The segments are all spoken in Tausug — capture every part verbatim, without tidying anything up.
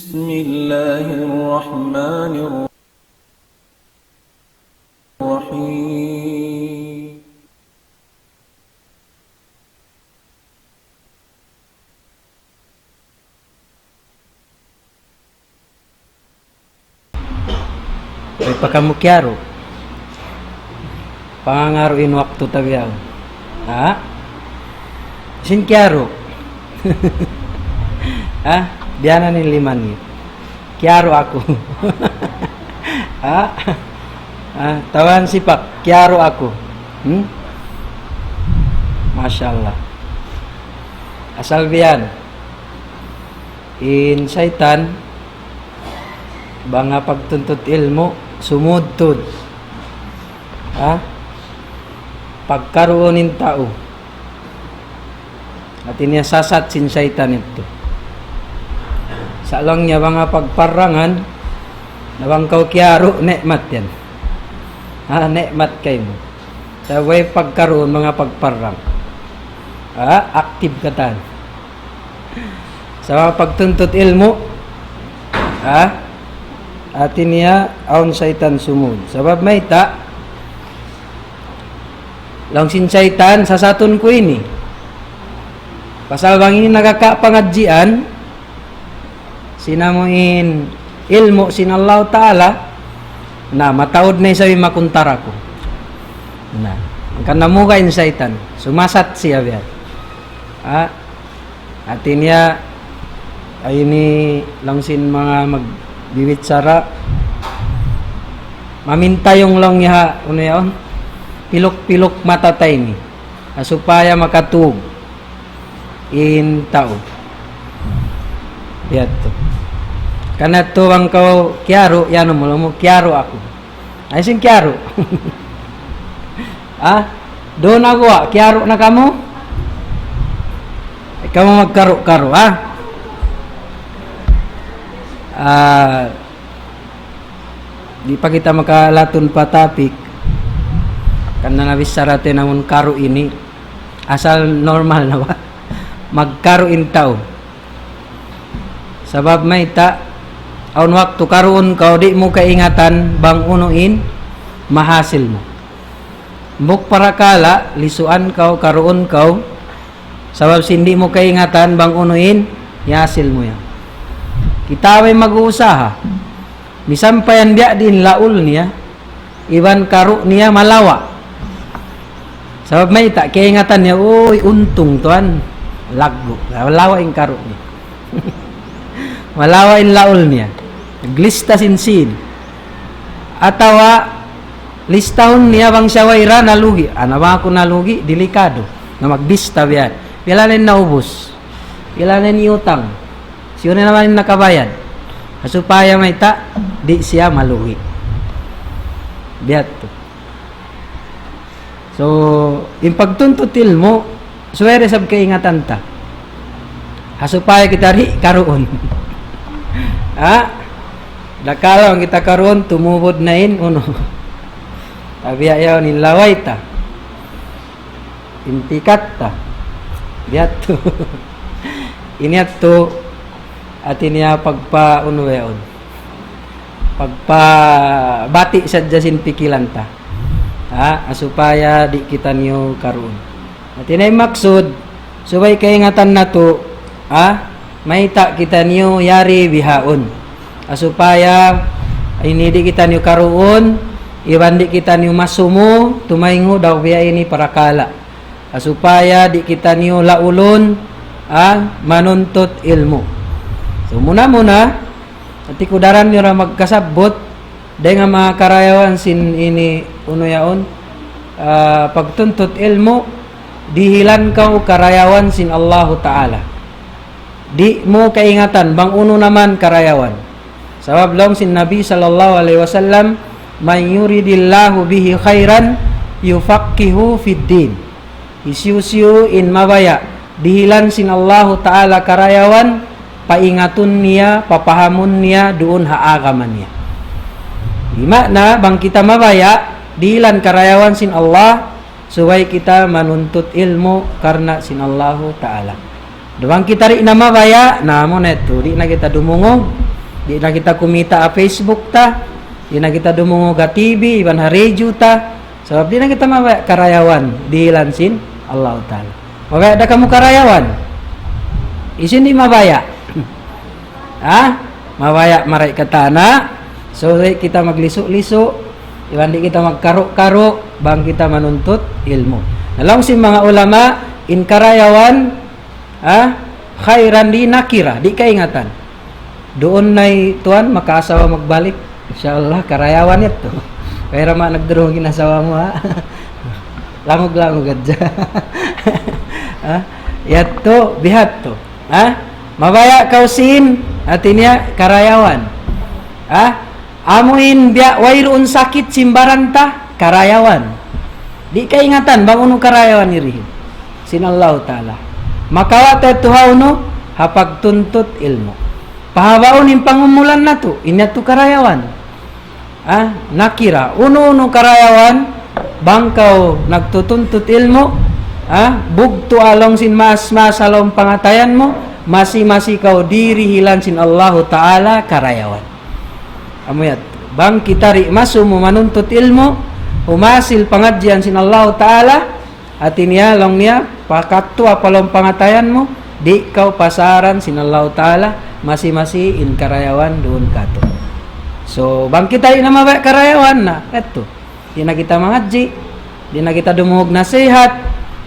بسم الله الرحمن الرحيم. Way pa kamu kiyaru'. Pangangaru' in waktu ta bihaun. Ha? Sin kiyaru'. Ha? Biya' na in lima niyu. Kiyaru' aku. Ha? Ha? Tawan sipak, kiyaru' aku. Hmm? Masha Allah. Asal biya' yan. In saytan, bang ha pagtuntut ilmu', sumud tuud. Ha? Pagkaruun in tau. Hati niya sasat sin saytan yadtu. Sa' laung niya bang ha pagparrangan, na bang kaw kiyaru', ni'mat yan. Ha, ni'mat kaymu. Sa' way pagkaruun bang ha pagparrang. Ha, active katan. Sa' pagtuntut ilmu', ha? Hati niya, awn saytan sumud. Sabab mayta', laung sin saytan, sasatun ku ini. Pasal bang ini nagkakapangadjian, sin amu in ilmu' sin Allah Ta'ala, na, mataud na isab in makuntara ku. Na, hangkan namuga' in saytan, sumasat siya biya'. Ha? Hati niya, ay ini laung sin manga magbibichara, mamintayung laung niya, unu yaun? Piluk-piluk mata ta ini. Ha, supaya makatug in tau. Yadtu. Karna' tu bang kaw kiyaru', yan mu, mu kiyaru' aku. Ay, sin kiyaru'. Ha? Duun na guwa', kiyaru' na kamu? Ay, kamu magkaru'-karu', ha? Ah, di' pa kita makalatun pa topic. Karna' nabichara ta in amun karu' ini. Asal normal na ba? Magkaru' in tau. Sabab mayta', awn waktu karuun kaw, di' mu kaingatan bang unu in mahasil mu. Hambuuk parakala', lisuan kaw, karuun kaw, sabab sin di' mu kaingatan bang unu in hasil mu yan. Kita way mag-uusaha. Misan pa yan biya' diin laul niya, iban karu' niya malawa'. Sabab mayta', kaingatan niya, uy, untung tuwan, laggu'. Malawa' in karu' niya. Malawa' in laul niya. Naglista sin sin. Atawa, listahun niya bang siya way ra nalugi'. Ana ba aku nalugi'? Delikado. Na maglista biya' yan. Pila na in naubus? Pila na in iyutang? Siyu na naman in nakabayad. Supaya mayta', di' siya malugi'. Biya' tu. So, in pagtuntut ilmu', subay da isab kaingatan ta. Ha, supaya kita di' karuun. Ha? Dakala' kita karuun, tumubud na in, unu. Tabiya' yaun in laway ta. In pikat ta. Biya' tu. Ini yadtu, hati niya pagpa-, unu yaun. Pagpabati' sadja sin pikilan ta. Ha, supaya di' kitaniyu karuun. Hati niya in maksud, subay kaingatan natu', ha, mayta' kitaniyu yari bihaun. Ha, supaya ini di' kitaniyu karuun, iban di' kitaniyu masumu, tumayngu daw biya' ini parakala'. Ha, supaya di' kitaniyu laulun, ha, manuntut ilmu'. So, muna-muna, hati ku daran niyu ra magkasabbut, dayn ha manga karayawan sin ini unu yaun, ah, pagtuntut ilmu', dihilan kaw karayawan sin Allahu Ta'ala. Di' mu kaingatan bang unu naman karayawan. Sabab laung sin Nabi sallallahu alayhi wasallam, من يرد الله به خيرا يفقهه في الدين. Hisiyu-siyu in mabaya' dihilan sin Allahu Ta'ala karayawan, paingatun niya, papahamun niya, duun ha agama niya. Di' maana, bang kita mabaya', dihilan karayawan sin Allah, subay kita manuntut ilmu' karna' sin Allahu Ta'ala. Bang kita di' na mabaya', na amu na yadtu, di' na kita dumungug, Di' na kita kumita' ha Facebook ta, di' na kita dumungug ha T V, iban ha radio ta. Sabab di' na kita mabaya' karayawan dihilan sin Allah Ta'ala. Mabaya' da kamu karayawan? Hisiyu in di' mabaya'? Ha? Mabaya' mari katan na. So, di' kita maglisu-lisu, iban di' kita magkaru-karu, bang kita manuntut ilmu'. Na laung sin manga ulama, in karayawan, ha? Khairan di' nakira, di' kaingatan. Duun na hi tuwan, makaasawa magbalik. Insya Allah, karayawan yadtu. Kay ra ma nagdurung in asawa mu, ha? Langug-langug hadja. Ha? Yadtu, bihadtu. Ha? Mabaya' kaw sin, hati niya, karayawan. Ha? Amu in biya' wayruun sakit sin baran ta, karayawan. Di' kaingatan, bang unu karayawan dirihin sin Allahu Ta'ala. Makawa' ta yadtu ha unu, ha pagtuntut ilmu'. Pahabaun in pangumulan natu', in yadtu karayawan. Ah, nakira. Unu-unu karayawan, bang kaw nagtutuntut ilmu', ah, bugtu' laung sin maas-maas ha lawm pangatayan mu, masi-masi kaw dihilan sin Allahu Ta'ala karayawan. Amu yadtu. Bang kita di' masumu manuntut ilmu', humasil pangadjian sin Allahu Ta'ala, hati niya, laung niya, pakadtu ha lawm pangatayan mu, di' kaw pasaran sin Allahu Ta'ala, masi-masi in karayawan duun katu'. So, bang kita di' na mabaya' karayawan na, yadtu. Di' na kita mangadji', di' na kita dumungug nasihat,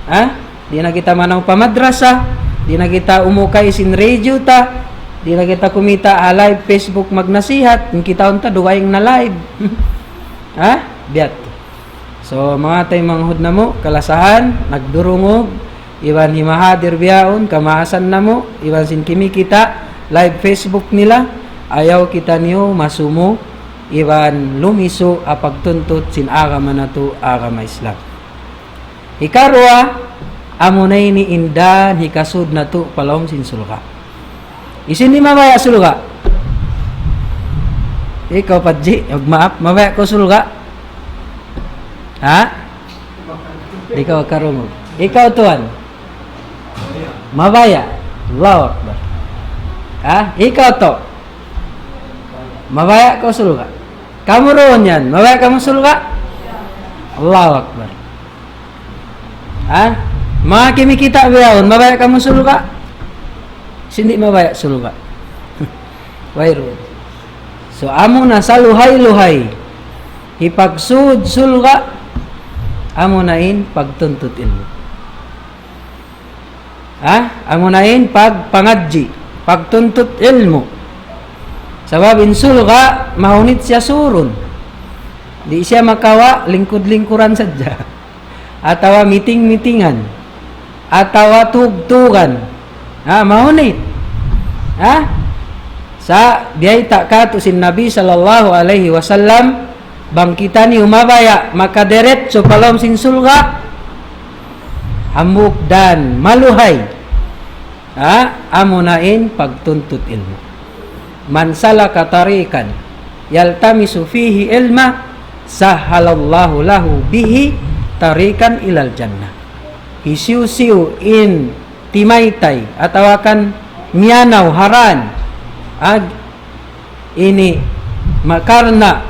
ha? Di' na kita manaw pa madrasa, di' na kita umukay sin radio ta, di' na kita kumita' ha live Facebook magnasihat, in kita unta dugaing na live. Ha? Biya' yadtu. So, manga taymanghud namu', kalasahan, nagdurungug, iban himahadir bihaun, kamaasan namu', iban sin kimikita', live Facebook nila, ayaw kitaniyu masumu, iban lumisu' ha pagtuntut sin agama natu', agama Islam. Hikaruwa, amuna ini in dan hikasud natu' pa lawm sin surga'. Hisiyu in di' mabaya' surga'? Ikaw, Padji, magmaap, mabaya' kaw surga'? Ha? Ikaw, karungug. Ikaw, tuwan. Mabaya'. Allahu Akbar. Ha? Ikaw, to. Mabaya' kaw surga'. Kamu duun yan. Mabaya' kamu surga'? Allahu Akbar. Ha? Manga kimikita' bihaun, mabaya' kamu surga'? Hisiyu in di' mabaya' surga'. Wayruun. So, amuna saluhay-luhay hipagsud surga', amuna in pagtuntut ilmu'. Ha? Amuna in pagpangadji', pagtuntut ilmu'. Sabab in surga', mahunit siya surun. Di' siya makawa' lingkud-lingkuran sadja. Atawa miting-mitingan. Atawa tugtugan. Ha, mahunit. Ha? Sa' biyayta' katu' sin Nabi sallallahu alayhi wasallam, bang kitaniyu mabaya' makadiretso pa lawm sin surga', hambuuk dan maluhay. Ha? Amuna in pagtuntut ilmu'. من سلك طريقا يلتمس فيه علما سهل الله له به طريقا إلى الجنة. Hisiyu-siyu in timaytay atawa kan miyanaw ha dan, ag-, ini ma-, karna'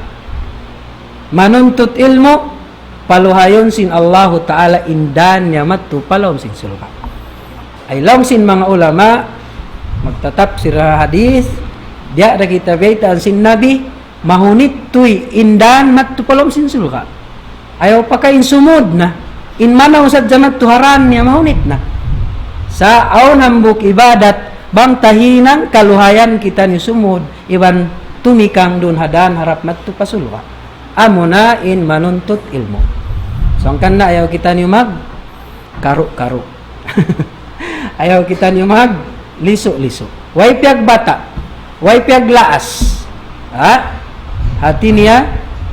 manuntut ilmu', paluhayun sin Allahu Ta'ala in dan niya madtu pa lawm sin surga'. Ay laung sin manga ulama, magtatapsir ha hadith, biya' da kita biyaytaan sin Nabi, mahunit tuud in dan madtu pa lawm sin surga'. Ayaw pa kaw in sumud na, in manaw sadja madtu ha dan niya mahunit na. Sa' awn hambuuk ibadat, bang tahinang kaluhayan kitaniyu sumud, iban tumikang duun ha dan harap madtu pa surga'. Amuna in manuntut ilmu'. So, hangkan na ayaw kitaniyu magkaru-karu. Ayaw kitaniyu maglisu-lisu. Way piyagbata', way piyaglaas. Ha? Hati niya,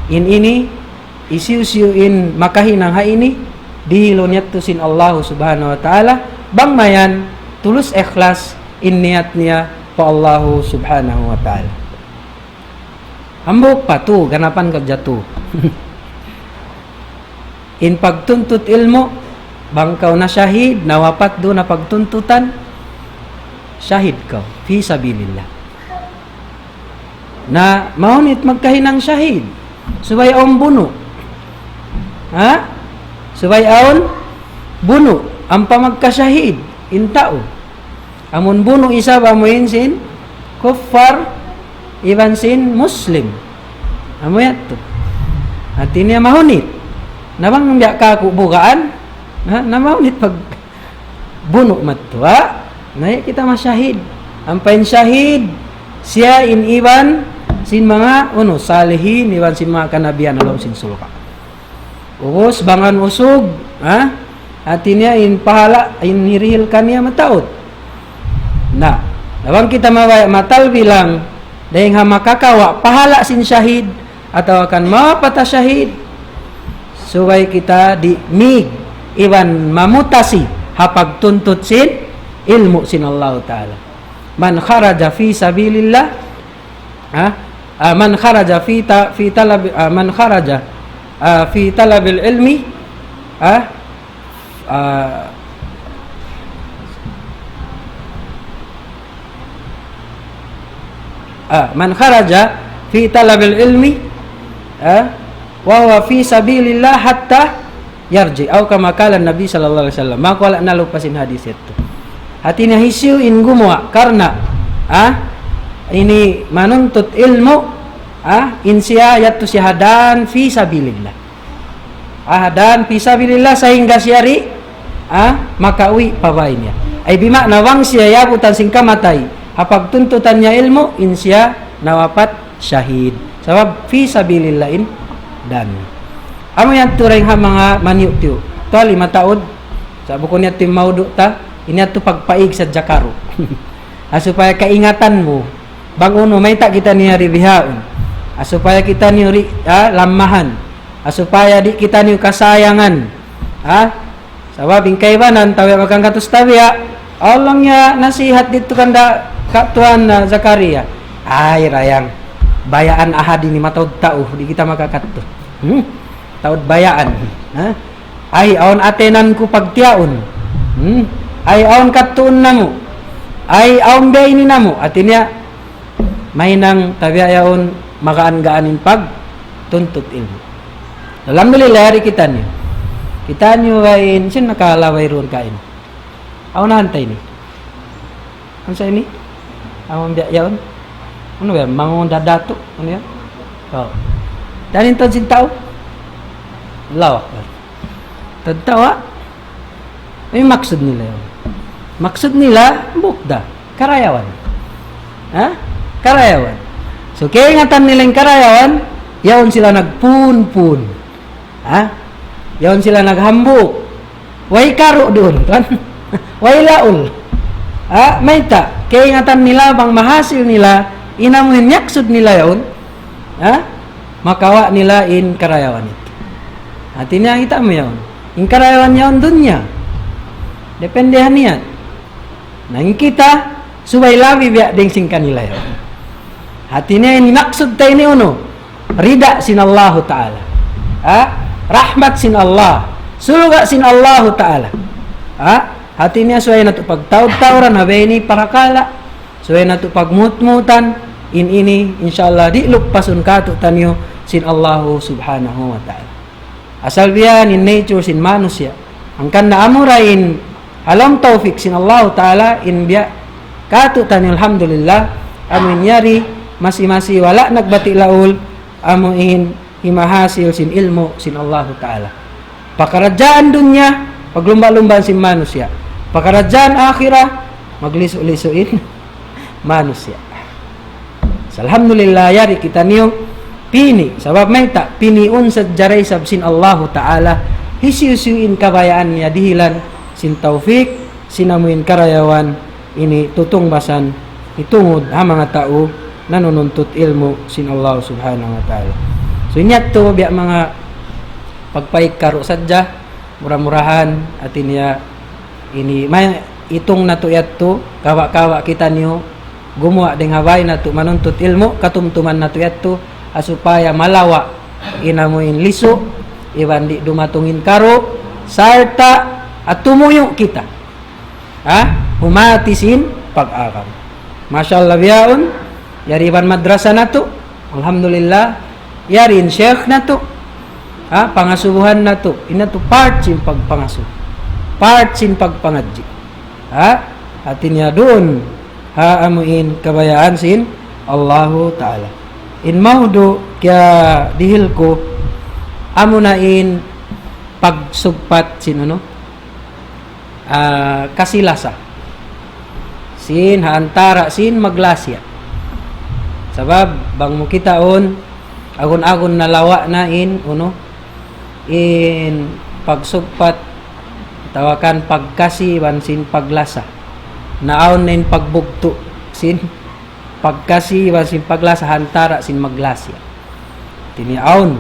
in ini, hisiyu-siyu in makahinang ha ini, dihilun yadtu sin Allahu Subhanahu wa Ta'ala, bang mayan, tulus ikhlas, in niyat niya pa Allahu Subhanahu wa Ta'ala. Hambuuk pa tu, ganapan ka jatu. In pagtuntut ilmu', bang kaw nashahid, nawapat duun ha pagtuntutan, shahid kaw, fi sabilillah. Na mahunit magkahinang shahid. Subay awn bunu'. Ha? Subay awn bunu'. Ampa magkashahid in tau. Amun bunu' isab amu in sin kuffar iban sin Muslim. Amu yadtu. Hati niya mahunit. Na bang biya' kaku' bugaan, ha? Na mahunit pag bunu' madtu, ha? Na di' kita mashahid. Ampa in shahid, siya in iban sin manga, unu, salihin, iban sin manga kanabihan ha lawm sin surga'. Ubus, bang awn usug, ha? Hati niya in pahala', in hirihil kaniya mataud. Na, bang kita mabaya' matal bilang, dayng ha makakawa' pahala' sin shahid, atawa kan mawapat ha shahid, subay kita di' mīg, iban mamutasi, ha pagtuntut sin ilmu' sin Allahu Ta'ala. من خرج في سبيل الله, ha? Ah, من خرج في ط-، في طلب، ah, من خرج, ah, في طلب العلم, ha? Ah, ah, من خرج في طلب العلم, ah, وهو في سبيل الله حتى يرجع. أو كما قال النبي صلى الله عليه وسلم. Maku wala' nalupa sin hadis yadtu. Hati niya hisiyu in gumuwa' karna', ah, ini manuntut ilmu', ah, in siya yadtu siya ha dan fi sabilillah. Ah, dan fi sabilillah sahingga siya di', ah, makauwi' pa bāy niya. Ay bima'na bang siya yabutan sin kamatay, ha pagtuntutan niya ilmu', in siya nawapat shahid. Sabab fi sabilillah in dan. Amu yadtu dayng ha manga maniyu'-tiyu'. Tuwali mataud, sa' bukun yadtu in maudu' ta, ini yadtu pagpaig sadja karu'. Ha, supaya kaingatan mu, bang unu, mayta' kitaniyu yari bihaun. Ha, supaya kitaniyu di', ha, lammahan. Ha, supaya di' kitaniyu kasayangan. Ha? Sabab in kaibanan, tabiya' makangkatus tabiya'. Awn laung niya nasihat didtu kan da Ka' Tuan, ah, Zakaria. Ay, dayang. Bayaan Ahad ini mataud tau, di' kita makakadtu. Hmm? Taud bayaan. Ha? Ay, awn atenan ku pagtiyaun. Hmm? Ay, awn kadtuun namu'. Ay, awn biya' ini namu'. Hati niya, mahinang tabiya' yaun magaan-gaan in pagtuntut ilmu'. Alhamdulillah, yari kitaniyu. Kitaniyu ba in, sin nakalabay duun kaina. Awn na hantay ini. Unu sa ini? Awn biya' yaun. Unu ba yan? Mangun dadatu. Unu yan? Oh. Dayn ha tuud sin tau. Allahu Akbar. Tadtawa. Unu in maksud nila yan? Maksud nila, bukda. Karayawan. Ha? Karayawan. So, kaingatan nila in karayawan, yaun sila nagpunpun. Ha? Yaun sila naghambuuk. Way karu' duun, kan? Way laul. Ha? Mayta'? Kaingatan nila bang mahasil nila, in amu in yaksud nila yaun. Ha? Makawa' nila in karayawan yadtu. Hati niya kita' mu yaun. In karayawan yaun dunya. Depende ha niyat. Na in kita, subay labi biya' dayn sin kanila yaun. Hati niya in maksud ta ini unu? Rida sin Allahu Ta'ala. Ha? Rahmat sin Allah. Surga' sin Allahu Ta'ala. Ha? Hati niya subay natu' pagtaud-tauran, ha biya' ini parakala'. Subay natu' pagmutmutan, in ini, insya Allah, di' luppasun kātu'niyu sin Allahu Subhanahu wa Ta'ala. Asal biya' yan in nature sin manusiya'. Hangkan na amura in ha lawm tawfik sin Allahu Ta'ala in biya' kātu'niyu, alhamdulillah, amu in yari masi-masi wala' nagbati' laul, amu in himahasil sin ilmu' sin Allahu Ta'ala. Pakaradjaan dunya, paglumba'-lumbaan sin manusiya'. Pakaradjaan akhirat, maglisu'-lisu' in manusiya'. Sa' alhamdulillah, yari kitaniyu pini'. Sabab mayta', pini'un sadja da isab sin Allahu Ta'ala, hisiyu-siyu in kabayaan niya dihilan sin tawfik, sin amu in karayawan, ini tutungbasan, hitungud ha manga tau nanununtut ilmu' sin Allah Subhanahu wa Ta'ala. So, in yadtu biya' manga pagpaig karu' sadja, mura-murahan, hati niya, ini, may itung natu' yadtu, kawa'-kawa' kitaniyu, gumuwa' dayn ha bāy natu' manuntut ilmu', katumtuman natu' yadtu, ha supaya malawa' in amu in lisu', iban di' dumatung in karu', sarta' ha tumuyu' kita. Ha? Humati sin pag-agama. Masha Allah bihaun, Yari iban madrasa natu', alhamdulillah. Yari in sheikh natu', ha, pangasubuhan natu'. In natu' part sin pagpangasubu. Part sin pagpangadji'. Ha? Hati niya duun, ha, amu in kabayaan sin Allahu Ta'ala. In mawdu' kiyadihil ku, amu na in pagsugpat sin unu, ah, kasi-lasa sin ha antara' sin maglasiya'. Sabab, bang mu kitaun, agun-agun nalawa' na in, unu, in pagsugpat, atawa kan pagkasi iban sin paglasa. Naawn na in pagbugtu' sin pagkasi iban sin paglasa ha antara' sin maglasiya'. Hati niya awn.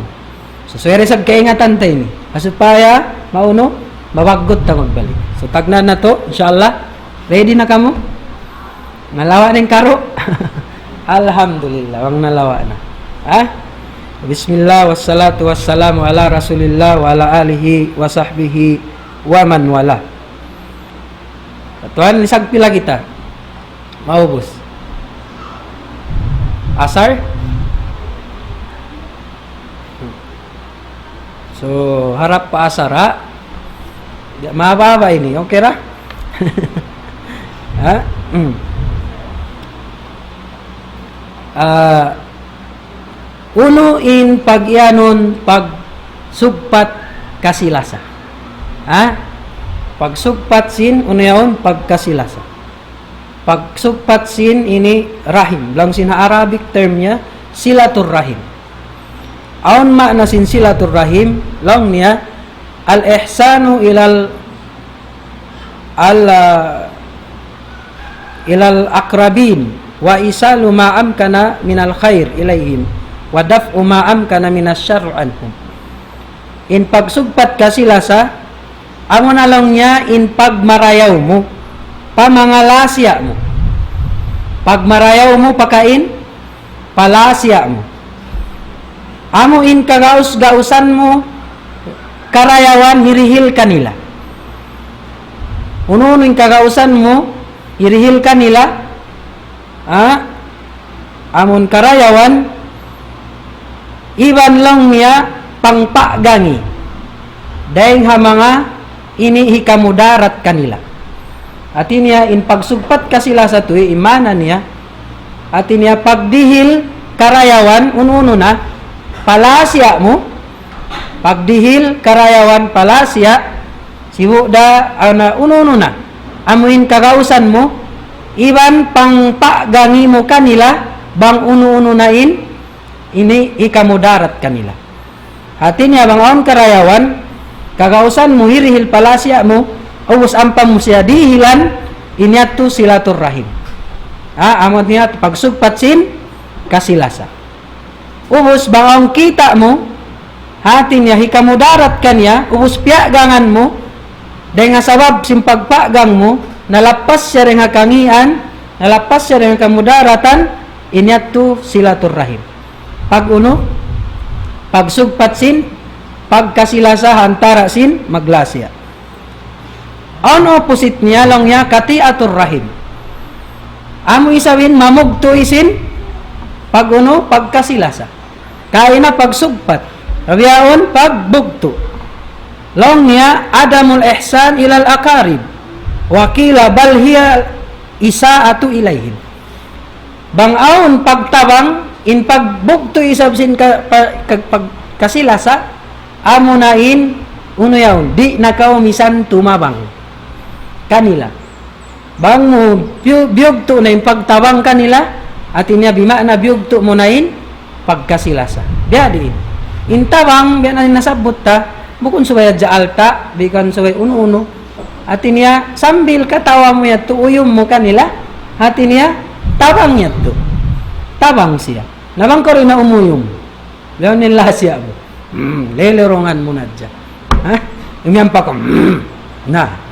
So, subay isab kaingatan ta ini. Ha supaya, maunu, mabaggut ta magbalik. So, tagnaan natu', inshallah. Ready na kamu? Nalawa' na in karu'? Alhamdulillah, bang nalawa' na. Ha? Bismillah, wassalatu wassalamu ala rasulillah wa ala alihi wa sahbihi wa man wala. Tuwan, lisag pila kita? Maubus. Asar? So, harap pa asar, ha? Di', mahaba-haba ini, okay ra? Ha? Mm. Ah, unu in pag-iyanun pagsugpat kasi-lasa? Ha? Pagsugpat sin, unu yaun, pagkasi-lasa. Pagsugpat sin ini rahim. Laung sin Arabic term niya, silatur rahim. Awn maana sin silatur rahim, laung niya, al-ihsanu ilal, al, ilal aqrabin, wa isalu ma amkana minal khair ilayhim, wa daf'u ma amkana minas syarr anhum. In pagsugpat kasi-lasa, amu na laung niya in pagmarayaw mu, pa manga lasiya' mu. Pagmarayaw mu pakain, pa lasiya' mu. Amu in kagaus-gausan mu, karayawan hirihil kanila. Unu-unu in kagausan mu, hirihil kanila, ha? Amun karayawan, iban laung niya pangpagangi. Dayng ha manga ini hikamudarat kanila. Hati niya, in pagsugpat kasi-lasa tuwi, in maana niya, hati niya, pagdihil karayawan, unu-unu na, pa lasiya' mu, pagdihil karayawan pa lasiya', sibu' da, ana, unu-unu na. Amu in kagausan mu, iban pangpagangi mu kanila, bang unu-unu na in, ini hikamudarat kanila. Hati niya bang awn karayawan, kagausan mu hirihil pa lasiya' mu, ubus ampa mu siya dihilan, in yadtu silatur rahim. Ha, amu niya pagsugpat sin kasi-lasa. Ubus bang awn kita' mu, hati niya hikamudarat kaniya, ubus piyagangan mu, dayng ha sabab sin pagpagang mu, nalappas siya dayng ha kangian, nalappas siya dayng ha kamudaratan, in yadtu silatur rahim. Pag-unu, pagsugpat sin pagkasi-lasa ha antara' sin maglasiya'. Awn opposite niya, laung niya, qati'atur rahim. Amu isab in mamugtu' sin pag-unu, pagkasi-lasa. Kaina pagsugpat. Bihaun pagbugtu'. Laung niya, adamul ihsan ilal aqarib. Wa qila bal hiya isa'atu ilayhim. Bang awn pagtabang, in pagbugtu' isab sin ka-, pa-, ka-, pag-, kasi-lasa, amu na in, unu yaun, di' na kaw misan tumabang kanila. Bang mu biyu-, biyugtu' na in pagtabang kanila, hati niya bima'na biyugtu' mu na in pagkasi-lasa. Biya' diin. In tabang, biya' na in nasabbut ta, bukun subay hadja alta', bukun subay unu-unu. Hati niya, sambil katawa mu yadtu, uyum mu kanila, hati niya, tabang yadtu. Tabang siya. Na bang kaw di' na umuyum. Biya' na in lasiya' mu. Hmm, lilirungan mu na hadja. Ha? Umiyam pa kaw. Hmm. Na.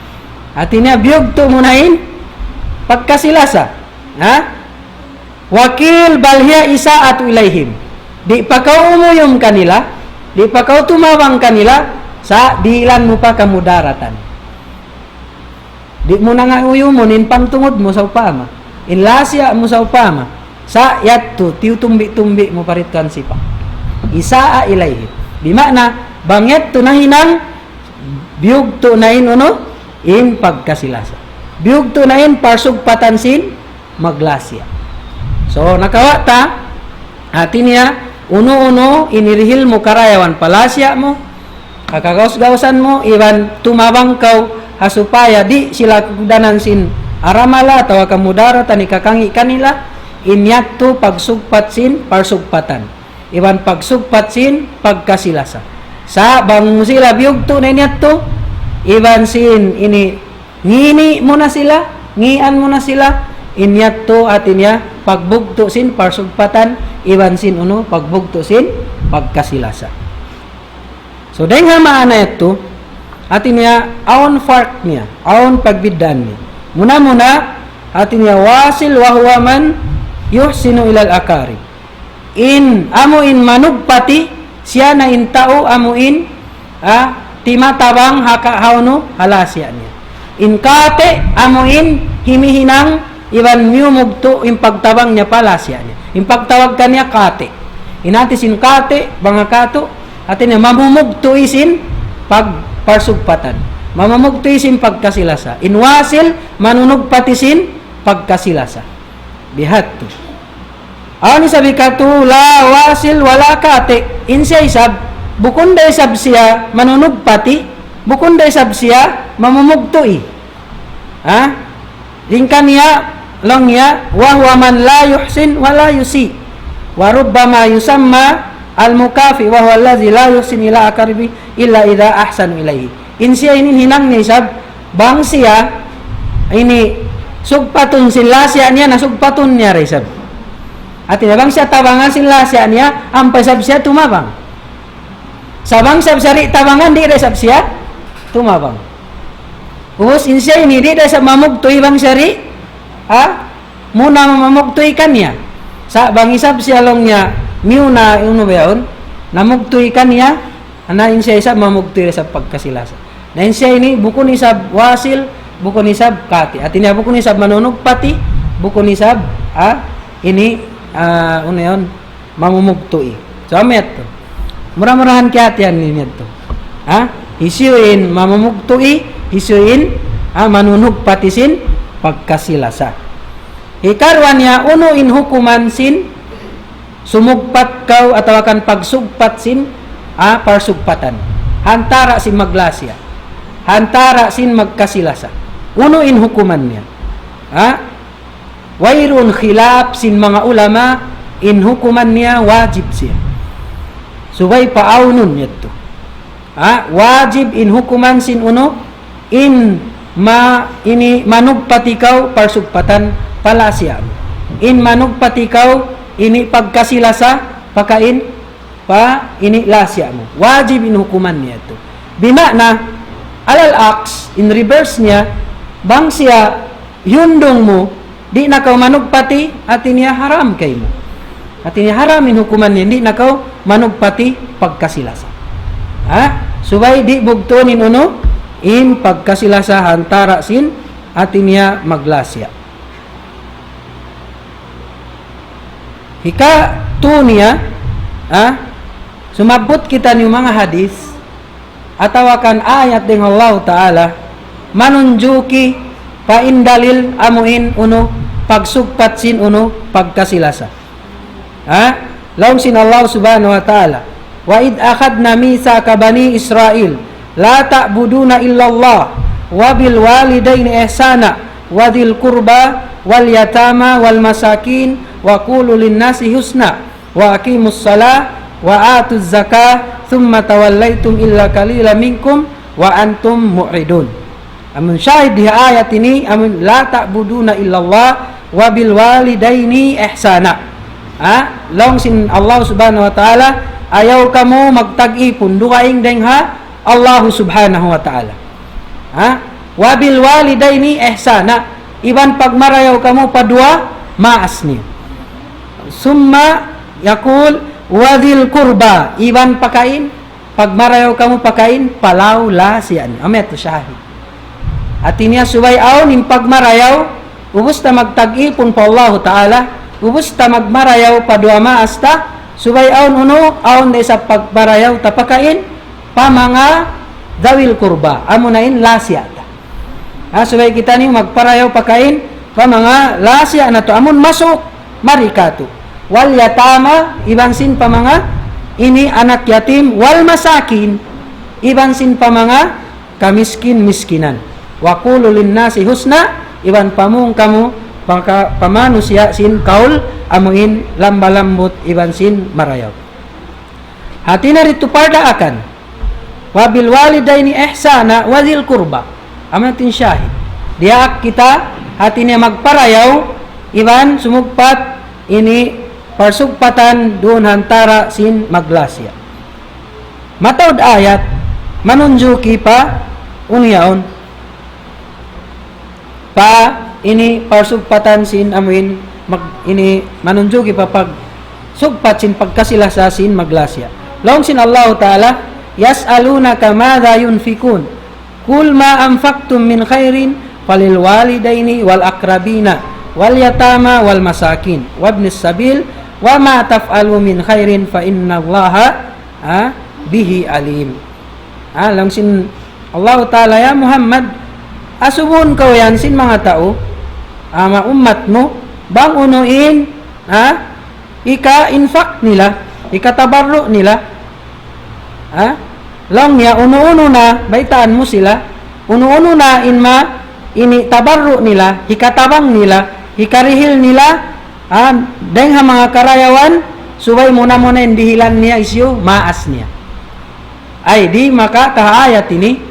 Hati niya, biyugtu' mu na in pagkasi-lasa. Ha? Wa qila bal hiya isa'atu ilayhim. Di' pa kaw umuyum kanila, di' pa kaw tumabang kanila, sa' dihilan mu pa kamudaratan. Di' mu na nga uyumun in pangtungud mu sawpama, in lasiya' mu sawpama. Sa' yadtu, tiyutumbi-tumbi mu pa rin kan sipa. Isaa'a ilayhi. Bima'na, bang yadtu nahinang, biyugtu' na in unu, in pagkasi-lasa. Biyugtu' na in parsugpatan sin maglasiya'. So, nakawa' ta, hati niya, unu-unu, in hirihil mu karayawan pa lasiya' mu, ha kagaus-gausan mu, iban tumabang kaw ha supaya di' sila kugdanan sin aramala atawa kamudaratan hikakangī' kanila, in yadtu pagsugpat sin parsugpatan, iban pagsugpat sin pagkasi-lasa. Sa' bang mu sila biyugtu' na in yadtu, iban sin ini ngī' mu na sila, ngīan mu na sila, in yadtu hati niya pagbugtu' sin parsugpatan, iban sin unu, pagbugtu' sin pagkasi-lasa. So, dayng ha maana yadtu, hati niya, awn farq niya, awn pagbiddaan niya. Muna-muna, hati niya, wasil wa huwa man yuhsinu ilal aqarib. In, amu in manugpati, siya na in tau amu in, ah, timatabang ha ka-, ha unu, ha lasiya' niya. In kati', amu in himihinang, iban miyumugtu' in pagtabang niya pa lasiya' niya. In pagtawag kaniya kati'. In hati sin kati', bang ha katu', hati niya mamumugtu' sin pag-, parsugpatan. Mamumugtu' sin pagkasi-lasa. In wasil, manunugpati sin pagkasi-lasa. Bihadtu. Awn isab hikatu, la wasil wala kati'. In siya isab, bukun da isab siya manunugpati, bukun da isab siya mamumugtu'. Ha? Dayn kaniya, laung niya, wa huwa man la yuhsin wa la yusi. Wa rubbama yusamma al-mukafi, wa huwa alladhi la yuhsin ila aqaribi illa idha ahsanu ilayhi. In siya ini hinang niya isab, bang siya ini sugpatun sin lasiya' niya, na sugpatun niya da isab. Hati niya bang siya tabangan sin lasiya' niya, ampa isab siya tumabang. Sa' bang isab siya di' tabangan, di' da isab siya tumabang. Ubus in siya ini, di' da isab mamugtu' bang siya di', ha? Muna mamugtu' kaniya. Sa' bang isab siya laung niya, miyuna unu ba yaun, namugtu' kaniya, na in siya isab mamugtu' da isab pagkasi-lasa. Na in siya ini, bukun isab wasil, bukun isab kati'. Hati niya, bukun isab manunugpati, bukun isab, ha? Ini, ah, unu yaun, mamumugtu'. So, amu yadtu. Mura-murahan kiyahatihan niyu yadtu. Ha? Hisiyu in mamumugtu', hisiyu in, ha, manunugpati sin pagkasi-lasa. Hikaruwa niya, unu in hukuman sin sumugpat kaw atawa kan pagsugpat sin, ha, parsugpatan. Hantara' sin maglasiya'. Hantara' sin magkasi-lasa. Unu in hukuman niya. Ha? Wayruun khilaf sin manga ulama in hukuman niya wajib siya. Subay paawnun yadtu. Ha, wajib in hukuman sin unu, in ma-, ini manugpati kaw parsugpatan pa lasiya' mu. In manugpati kaw ini pagkasi-lasa pakain pa ini lasiya' mu. Wajib in hukuman niya yadtu. Bima'na, alal aks, in reverse niya, bang siya hiyundung mu, di' na kaw manugpati, hati niya haram kaymu. Hati niya haram in hukuman niya, di' na kaw manugpati pagkasi-lasa. Ha? Subay di' bugtuun in unu, in pagkasi-lasa hantara' sin, hati niya maglasiya'. Hikatu niya, ha? Sumabbut kitaniyu manga hadith, atawa kan ayat dayn ha Allahu Ta'ala, manunjuki pa in dalil amu in unu, pagsugpat sin unu, pagkasi-lasa. Ha? Laung sin Allah Subhanahu wa Ta'ala, وَإِذْ أَخَذْنَا مِيثَاقَ بَنِي إِسْرَائِيلَ لَا تَعْبُدُونَ إِلَّا اللَّهَ وَبِالْوَالِدَيْنِ إِحْسَانًا وَذِي الْقُرْبَى وَالْيَتَامَى وَالْمَسَاكِينَ وَقُولُوا لِلنَّاسِ حُسْنًا وَأَقِيمُوا الصَّلَاةَ وَآتُوا الزَّكَاةَ ثُمَّ تَوَلَّيْتُمْ إِلَّا قَلِيلًا مِنْكُمْ وَأَنْتُمْ مُعْرِضُونَ. Amun shahid di ha ayat ini, amun لا تعبدون إلا الله وبالوالدين إحسانا. Ha? Laung sin Allah Subhanahu wa Ta'ala, ayaw kamu magtag-ipun dugaing dayn ha Allah Subhanahu wa Ta'ala. Ha? وبالوالدين إحسانا. Iban pagmarayaw kamu pa duwa maas niyu. ثم يقول وذي القربى. Iban pakain pagmarayaw kamu pakain pa law-lasiya' niyu. Amu yadtu shahid. Hati niya subay awn in pagmarayaw, ubus na magtag-ipun pa Allahu Ta'ala, Ubus ta magmarayaw pa duwa maas ta, subay awn unu, awn da isab pagmarayaw ta pakain, pa manga dhawil qurba, amuna in lasiya ta. Ha, subay kitaniyu magparayaw pakain, pa manga lasiya natu', amun masuuk, mari katu'. Wal yatama, iban sin pa manga ini anak yatim, wal masakin, iban sin pa manga kamiskin-miskinan. Wa qulu linnasi husna, iban pamung kamu paka-, pa manusiya' sin kaul amuin lamba-lambut iban sin marayaw. Hati niya ditu pardaakan. Wa bil walidayni ihsana wa dhil qurba. Amu na in shahid. Diyaak kita hati niya magparayaw iban sumugpat ini parsugpatan duun ha antara' sin maglasiya. Mataud ayat, manunjuki pa unu yaun. Pa ini parsugpatan sin amuin, mag-, ini manunjuki pa pag-, sugpat sin pagkasi-lasa sin maglasiya. Laung sin Allahu Ta'ala, يسألونك ماذا ينفقون قل ما أنفقتم من خير فللوالدين والأقربين واليتامى والمساكين وابن السبيل وما تفعلوا من خير فإن الله ha, bihi alim. Ha, laung sin Allahu Ta'ala, "Ya Muhammad, asubuhun kaw yan sin manga tau, ha, manga ummat mu, bang unu in, ha, hika-infak nila, hikatabarru' nila." Ha? Laung niya, unu-unu na, baytaan mu sila, unu-unu na in ma, ini tabarru' nila, hikatabang nila, hikarihil nila, ha, dayng ha manga karayawan, subay muna-muna in dihilan niya hisiyu, maas niya. Ay, di' makataha ayat ini,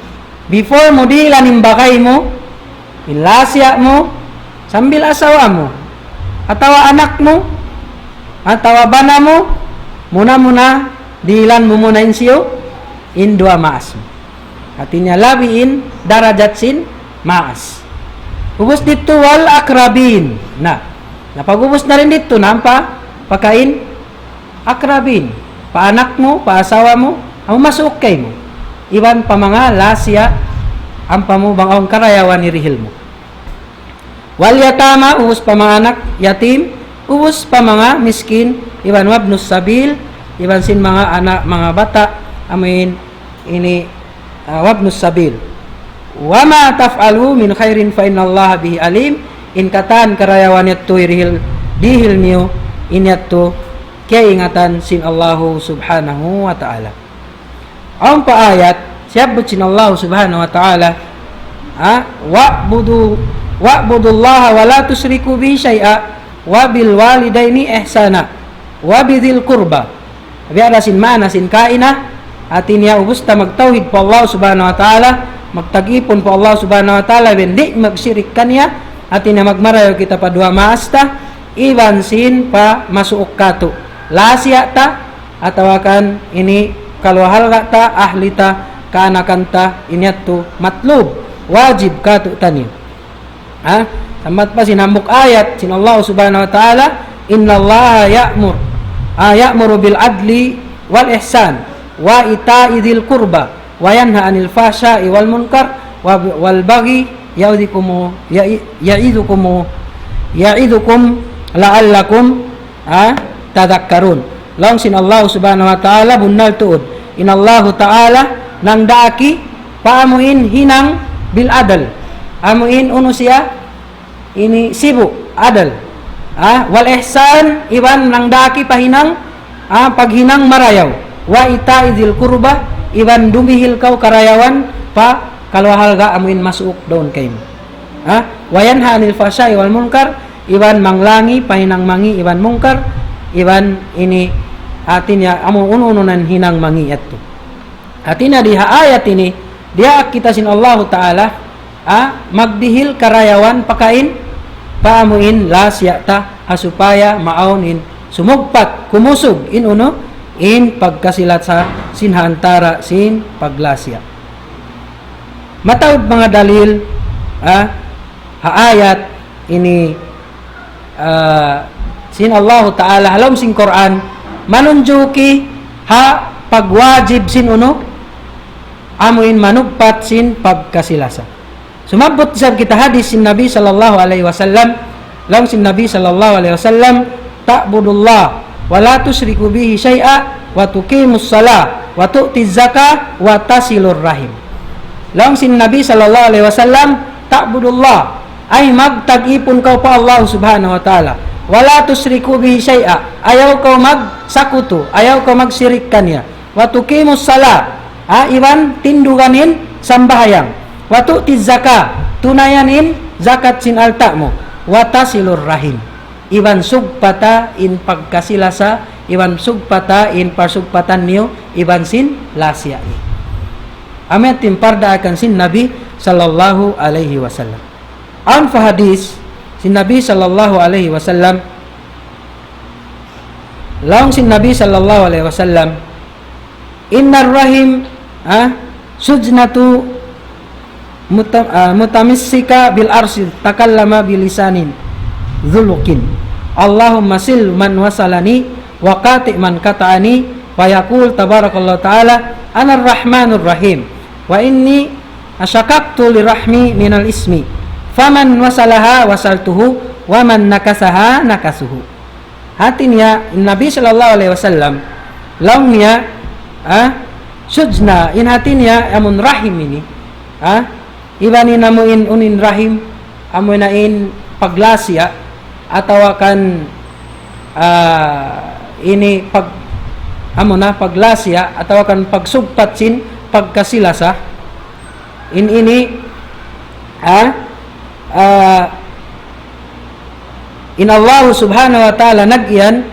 before mu dihilan in bagay mu, in lasiya mu, sambil asawa mu, atawa anak mu, atawa bana mu, muna-muna dihilan mu muna in hisiyu, in duwa maas mu. Hati niya labi in darajat sin maas. Ubus ditu wal akrabin. Na, na pag-ubus na dayn ditu, na ampa pakain akrabin. Pa anak mu, pa asawa mu, amu masuuk kaymu. Iban pa manga lasiya, ampa mu bang awn karayawan hirihil mu. Wal yatama, ubus pa manga anak yatim, ubus pa manga miskin, iban wabnus sabil, iban sin manga anak, manga bata', amuin ini, ah, wabnus sabil. Wa ma taf'alu min khairin fa innallaha bihi alim. In katan karayawan yadtu hirihil, dihil niyu, in yadtu kiyaingatan sin Allahu subhanahu wa ta'ala. Awn pa ayat, siyabbut sin Allah subhanahu wa ta'ala, ha, "Wa'budu, wa'budullaha wa la tushriku bihi shay'a, wa bil walidayni ihsana, wa bidhil qurba." Biya' da sin maana sin kaina, hati niya ubus ta magtawhid pa Allah subhanahu wa ta'ala, magtag-ipun pa Allah subhanahu wa ta'ala, iban di' magsirik kaniya, hati niya magmarayaw kita pa duwa maas ta, iban sin pa masuuk katu'. Lasiya ta, atawa kan ini kaluhalga' ta, ahli ta, kaanakan ta, ini yadtu matlub, wajib katu'taniyu. Ha? Sambat pa sin hambuuk ayat sin Allah subhanahu wa ta'ala, "Innallaha ya'mur, ah, ya'muru bil adli wal ihsan wa ita'i dhil qurba wa yanha anil fahsha'i wal munkar wa, wal baghi ya'idhukumu, ya'i-, ya'idhukumu, ya'idhukum la'allakum ha, tadhakkarun." Laung sin Allah subhanahu wa ta'ala, bunnal tuud. In Allahu ta'ala nangdaaki pa amuin hinang bil adl. Amuin unu siya, ini sibu', adl. Ha, wal ihsan, iban nangdaaki pa hinang, ha, paghinang marayaw. Wa ita'i dhil qurba, iban dumihil kaw karayawan pa kaluhalga' amuin masuuk dayn kaymu. Ha? Wa yanha anil fahsha'i wal munkar, iban manglangi pa hinang mangi' iban munkar, iban ini hati niya amu unu-unu na in hinang mangi' yadtu. Hati niya di ha ayat ini, diyaak kita sin Allahu ta'ala, ha, magdihil karayawan pakain, pa amuin lasiya ta, ha supaya maawn in sumugpat, kumusug, in unu, in pagkasi-lasa sin ha antara' sin paglasiya. Mataud manga dalil, ha, ha ayat ini, ah, sin Allahu ta'ala, ha lawm sin Qur'an, manunjuki ha pagwajib sin unu, amuin manugpat sin pagkasi-lasa. Sumabbut isab kita hadis sin Nabi sallallahu alayhi wasallam, Laung sin Nabi sallallahu alayhi wasallam, تعبد الله ولا تشرك به شيئا وتقيم الصلاة وتؤتي الزكاة وتصل الرحم. Laung sin Nabi sallallahu alayhi wasallam, تعبد الله, ay magtag-ipun kaw pa Allah subhanahu wa ta'ala. ولا تشرك به شيئا, ayaw kaw magsakutu, ayaw kaw magsirik kaniya. وتقيم الصلاة, ha, iban tindugan in sambahayang. وتؤتي الزكاة, tunayan in zakat sin alta' mu. وتصل الرحم, iban sugpata in pagkasi-lasa, iban sugpata in parsugpatan niyu iban sin lasa niyu. Amu yadtu in pardaakan sin Nabi sallallahu alayhi wasallam. Awn pa hadith sin Nabi sallallahu alayhi wasallam, laung sin Nabi sallallahu alayhi wasallam, إن الرحم, ha, سجنة مت-, ah, متمسكة بالعرش تكلم بلسان ذلق. اللهم صل من وصلني وقاطع من قطعني. ويقول تبارك الله تعالى: أنا الرحمن الرحيم. وإني شققت للرحم من الاسم. فمن وصلها وصلته ومن نكسها نكسته. Hati niya, Nabi sallallahu alayhi wasallam, laung niya, ah, sujna, in hati niya, amun rahim ini, ah, iban in amu in unu in rahim, amu na in paglasa, atawa kan, ah, ini pag, amu na, paglasa, atawa kan pagsugpat sin, pagkasi-lasa, in ini, ha? Ah, in Allah subhanahu wa ta'ala nag-iyan,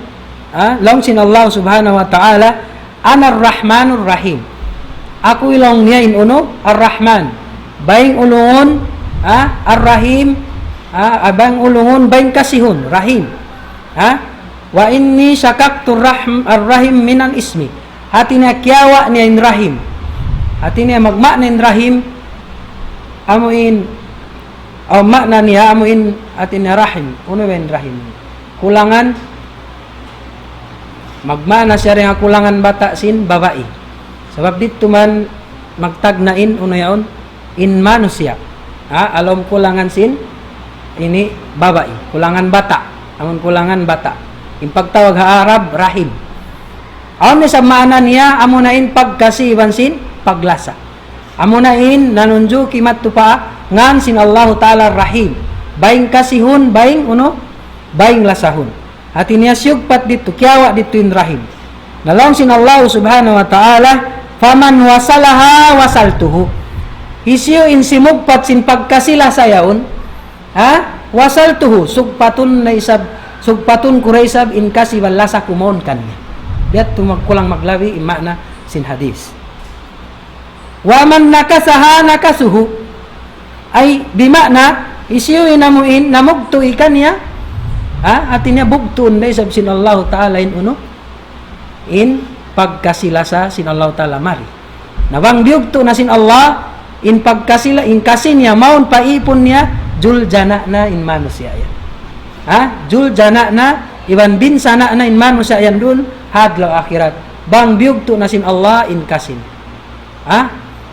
ha? Laung sin Allah subhanahu wa ta'ala, أنا الرحمن الرحيم. Aku laung niya in unu, Ar-Rahman. Bayng ulungun, ha? Ar-Rahim, ha? Bayng ulungun, bayng kasihun, Rahim. Ha? وإني شققت الرحم، الرحم من الاسم. Hati niya kiyawa' niya in rahim. Hati niya magmaana in rahim, amu in, aw maana niya amu in hati niya rahim. Unu ba in rahim? Kulangan, magmaana siya dayn ha kulangan bata' sin babai. Sabab didtu man magtagna' in unu yaun, in manusiya'. Ha, ha lawm kulangan sin ini babai, kulangan bata', amun kulangan bata'. In pagtawag ha Arab, rahim. Awn isab maana niya, amu na in pagkasi iban sin paglasa. Amu na in nanunjuki madtu pa ngan sin Allahu Ta'ala Rahim. Bayng kasihun, bayng unu, bayng lasahun. Hati niya siyugpat didtu, kiyawa' didtu in rahim. Na laung sin Allah subhanahu wa ta'ala, فمن وصلها وصلته. Hisiyu in simugpat sin pagkasi-lasa yaun, ha? وصلته, sugpatun na isab, sugpatun ku da isab in kasi iban lasa ku mawn kaniya. Biya' tu magkulang maglabi in maana sin hadith. ومن نكسها نكسته. Ay, bimaana, hisiyu in amu in, namugtu' kaniya, ha? Hati niya bugtuun da isab sin Allahu Ta'ala in unu, in pagkasi-lasa sin Allahu Ta'ala mari. Na bang biyugtu' na sin Allah, in pagkasi-la-, in kasi niya, mawn pa ipun niya, juljana na in manusiya' yan. Ha? Juljana na, iban binsana' na in manusiya' yan duun, ha adlaw akhirat. Bang biyugtu' na sin Allah, in kasi niya. Ha?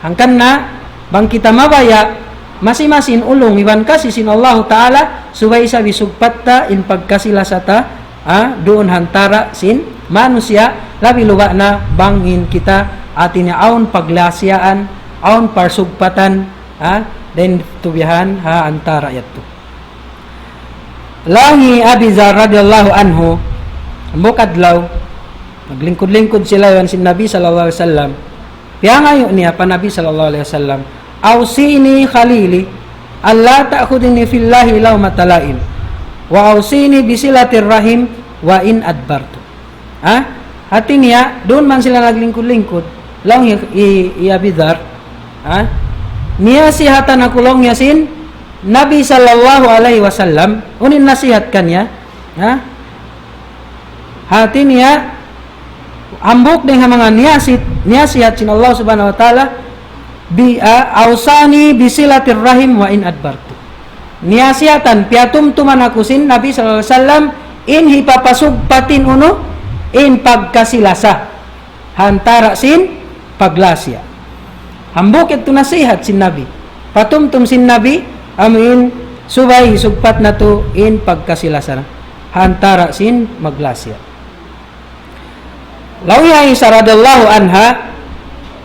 Hangkan na, bang kita mabaya', masi-masi in ulung iban kasi sin Allahu Ta'ala, subay isab isugpat ta in pagkasi-lasa ta, ha? Duun ha antara' sin manusiya', labi luba' na bang in kita hati niya awn paglasiyaan, awn parsugpatan, ha? Dayn tu bihan, ha, antara' yadtu. Laung hi Abi Dharr radiyallahu anhu, hambuuk adlaw, naglingkud-lingkud sila iban sin Nabi sallallahu alayhi wasallam. Piyangayu' niya pa Nabi sallallahu alayhi wasallam, أوصني خليلي ألا تأخذني في الله لومة لائم، وأوصني بصلة الرحم وإن أدبرت. Ha? Hati niya, duun man sila naglingkud-lingkud. Laung hi, hi, hi Abi Dharr. Ha? Niyasihatan aku laung niya sin Nabi sallallahu alayhi wasallam. Unu in nasihat kaniya? Ha? Hati niya, hambuuk dayn ha manga niyasit-, niyasihat sin Allah subhanahu wa ta'ala, bi-, ah, أوصاني بصلة الرحم وإن أدبرت. Niyasihatan, piyatumtuman aku sin Nabi sallallahu alayhi wasallam, in hipapasugpat in unu, in pagkasi-lasa. Ha antara' sin paglasa. Hambuuk yadtu nasihat sin Nabi. Patumtum sin Nabi, amu in, Subay sugpat natu' in pagkasi-lasa na ha antara' sin maglasiya. Laung hi Aisha radhiyallahu anha,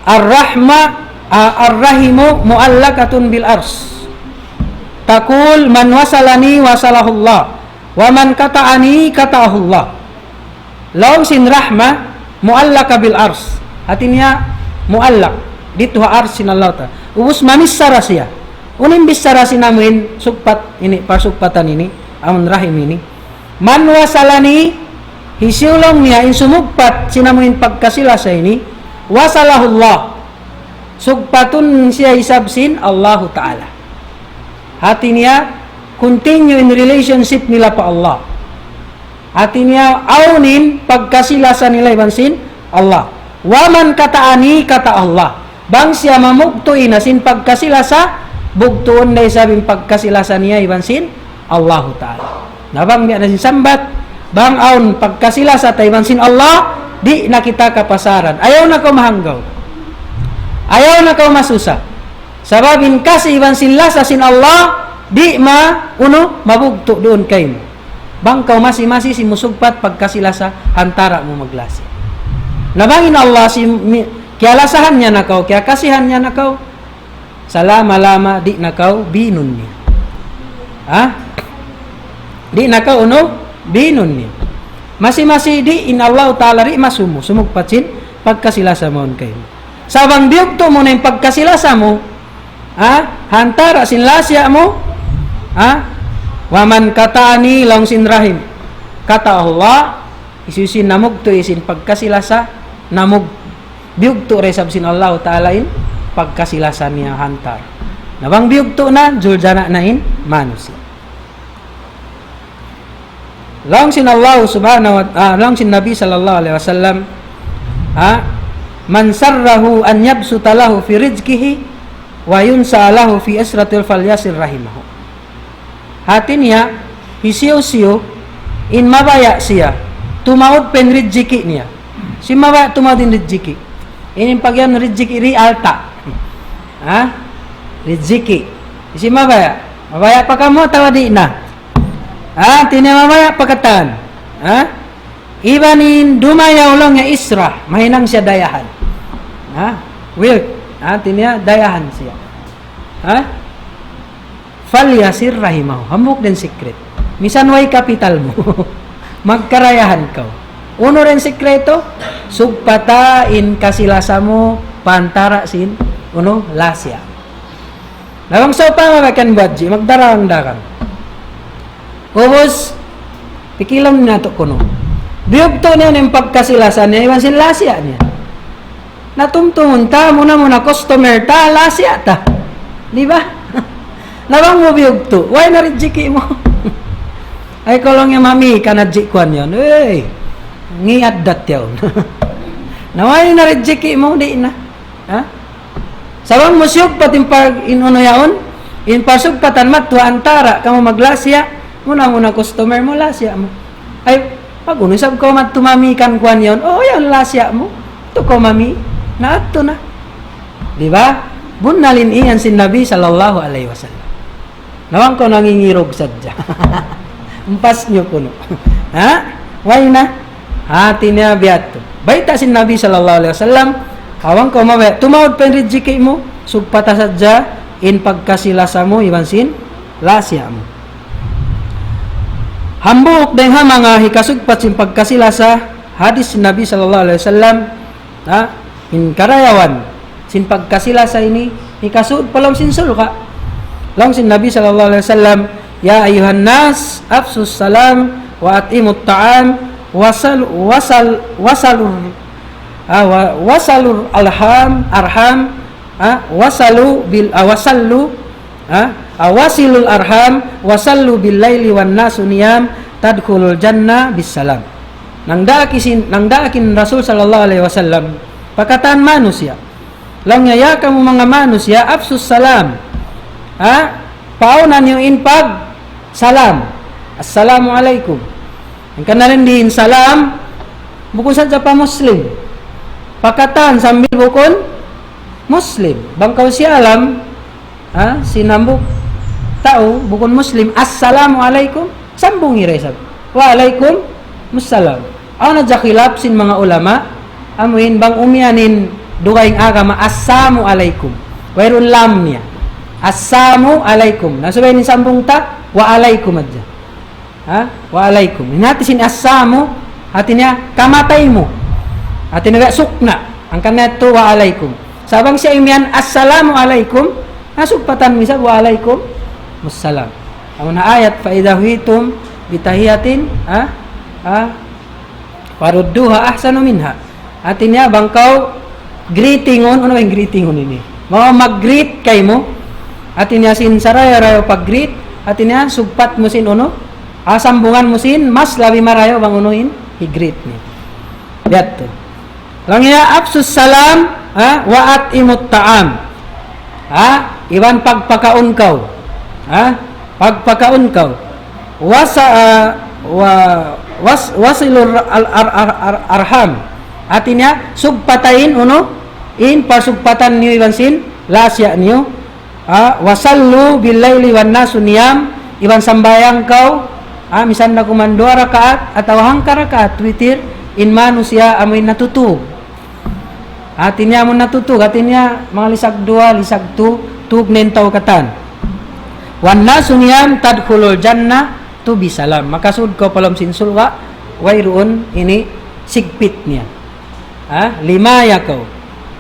الرحمة، آه، الرحم معلقة بالعرش. تقول: من وصلني وصله الله، ومن قطعني قطعه الله. Laung sin rahma, mu'allaqa bil ars. Hati niya, mu'allaq. Didtu ha ars sin Allah Ta'ala. Ubus mamissara siya. Unu in bissara sin amu in sugpat ini, parsugpatan ini, amu in rahim ini. Man wasalani, hisiyu laung niya in sumugpat sin amu in pagkasi-lasa ini, wasalahu Allah. Sugpatun siya isab sin Allahu Ta'ala. Hati niya, continue in relationship nila pa Allah. Hati niya, awn in pagkasi-lasa nila iban sin Allah. ومن قطعني قطعه الله. Bang siya mamugtu' na sin pagkasi-lasa, bugtuun da isab in pagkasi-lasa niya iban sin Allahu Ta'ala. Na bang biya' na sin sambat, bang awn pagkasi-lasa ta iban sin Allah, di' na kita kapasaran. Ayaw na kaw mahanggaw. Ayaw na kaw masusa. Sabab in kasi iban sin lasa sin Allah, di' ma, unu, mabugtu' duun kaymu. Bang kaw masi-masi sin musugpat pagkasi-lasa ha antara' mu maglasi. Na bang in Allah sin mi-, kiyalasahan niya na kaw, kiyakasihan niya na kaw, salama-lama di' na kaw binun niya. Ha? Di' na kaw unu? Binun niya. Masi-masi di' in Allah Ta'ala di' masumu, sumugpat sin pagkasi-lasa mawn kaymu. Sa' bang biyugtu' mu na in pagkasi-lasa mu, ha? Ha antara' sin lasiya' mu, ha? ومن قطعني, laung sin rahim. قطعه الله, hisiyu-siyu in namugtu' sin pagkasi-lasa, namug-, biyugtu' da isab sin Allah Ta'ala in pagkasi-lasa niya ha antara'. Na bang biyugtu' na, juljana na in manusiya'. Laung sin Allah subhanahu wa, ah, laung sin Nabi sallallahu alayhi wasallam, ha? من سره أن يبسط له في رزقه وينسأ له في أسرته فليصل رحمه. Hati niya, hisiyu-siyu in mabaya' siya tumaud pa in rijiki' niya. Hisiyu in mabaya' tumaud in rijiki'? Ini in pag'iyanun rijiki' di' alta'. Ha? Rijiki'. Hisiyu in mabaya'? Mabaya' pa kamu atawa di' na? Ha? Hati niya mabaya' pa katan. Ha? Iban in dumayaw laung niya isra, mahinang siya dayahan. Ha? Wealth. Ha? Hati niya dayahan siya. Ha? فليصل رحمه. Hambuuk da in secret. Misan way kapital mu. Magkarayahan kaw. Unu da in sikretu? Sugpata in kasi-lasa mu pa antara' sin, unu, lasiya'. Na bang sawpama kan badji', magdarang-darang. Ubus, pikilun natu' kunu'. Biyugtu' niya in pagkasi-lasa niya, iban sin lasiya' niya. Na tumtumun ta, muna-muna customer ta, lasiya' ta. Di ba? Na bang mu biyugtu', way na rijiki' mu. Ay, kaw laung niya mami, kan hadji kuwan yan. Hey, ngiaddat yaun. Na way na rijiki' mu, di' na. Ha? Sa' bang mu siyugpat in pag-, in unu yaun, in pasugpatan madtu ha antara' kamu maglasiya', muna-muna customer mu, lasiya' mu. Ay, pag-unu isab kaw madtu mami kan kuwan yaun. O, yan lasiya' mu. Adtu kaw mami. Na adtu na. Di ba? Bunnal in iyan sin Nabi sallallahu alayhi wasallam. Na bang kaw nangingirug sadja. Ampas niyu kunu'. Ha? Way na. Hati niya biya' tu. Bayta' sin Nabi sallallahu alayhi wasallam, bang kaw mabaya' tumaud pa in rijiki' mu, sugpata sadja in pagkasi-lasa mu, iban sin lasiya' mu. Hambuuk dayn ha manga hikasugpat sin pagkasi-lasa, hadis Nabi sallallahu alayhi wasallam, ha? In karayawan sin pagkasi-lasa ini, hikasud pa lawm sin surga'. Laung sin Nabi sallallahu alayhi wasallam, يا أيها الناس أفشوا السلام وأطعموا الطعام وصلوا، وصل-، وصلوا، ah, wa-, وصلوا الأرحام، أرحام, ah, وصلوا بال-، ah, وصلوا, ah, ah, وصلوا الأرحام وصلوا بالليل والناس نيام تدخلوا الجنة بسلام. Nangdaak sin, nangdaak in Rasul sallallahu alayhi wasallam pa katan manusiya'. Laung niya, "Ya kamu manga manusiya', أفشوا السلام." Ha? Pauna niyu in pagsalam. Assalamu alaykum. Hangkan na dayn di in salam, bukun sadja pa Muslim. Pa katan sambil bukun Muslim. Bang kaw siyalam, ha, sin hambuuk tau, bukun Muslim, "Assalamu alaykum," sambungi da isab, "Wa alaykum assalam." Awn na hadja khilaf sin manga ulama, amuin bang umiyan in dugaing agama, "Assamu alaykum." Wayruun lam niya. "Assamu alaykum." Na subay in sambung ta, "Wa alaykum" hadja. Ha? "Wa alaykum." In hati sin "assamu", hati niya, "kamatay mu." Hati niya, sukna'. Hangkan na yadtu, "Wa alaykum." Sa' bang siya imiyan, "Assalamu alaykum," na sugpatan mu isab, "Wa alaykum assalam." Amun ha ayat, "Fa idha huyitum bitahiyatin," ha? Ha? "Farudduha ahsana minha." Hati niya, bang kaw greetingun, unu in greetingun ini? Mau mag-greet kaymu. Hati niya sin sarayaw-rayaw pag-greet, hati niya sugpat mu sin unu, ah, sambungan mu sin mas labi marayaw bang unu in hi-greet niya. Biya' yadtu. Laung niya, "Afsus salam, ha, wa at'imut ta'am." Ha, iban pagpakaun kaw. Ha, pagpakaun kaw. Wasa-, ah, wa-, was-, wasilur al-, ar-, ar-, ar-, arham. Hati niya, sugpata in unu, in pasugpatan niyu iban sin lasa niyu. Ha, "Wa sallu bil layli wan nasu niyam," iban sambahayang kaw, ha, misan na kuman duwa rakaat atawa hangka rakaat witir, in manusiya' amuin natutug. Hati niya amun natutug, hati niya manga lisag duwa, lisag tu, tug na in tau katan. "Wan nasu niyam tadkhulul jannata bi salam." Makasud kaw pa lawm sin surga', wayruun ini sigpit niya. Ha? Limaya kaw.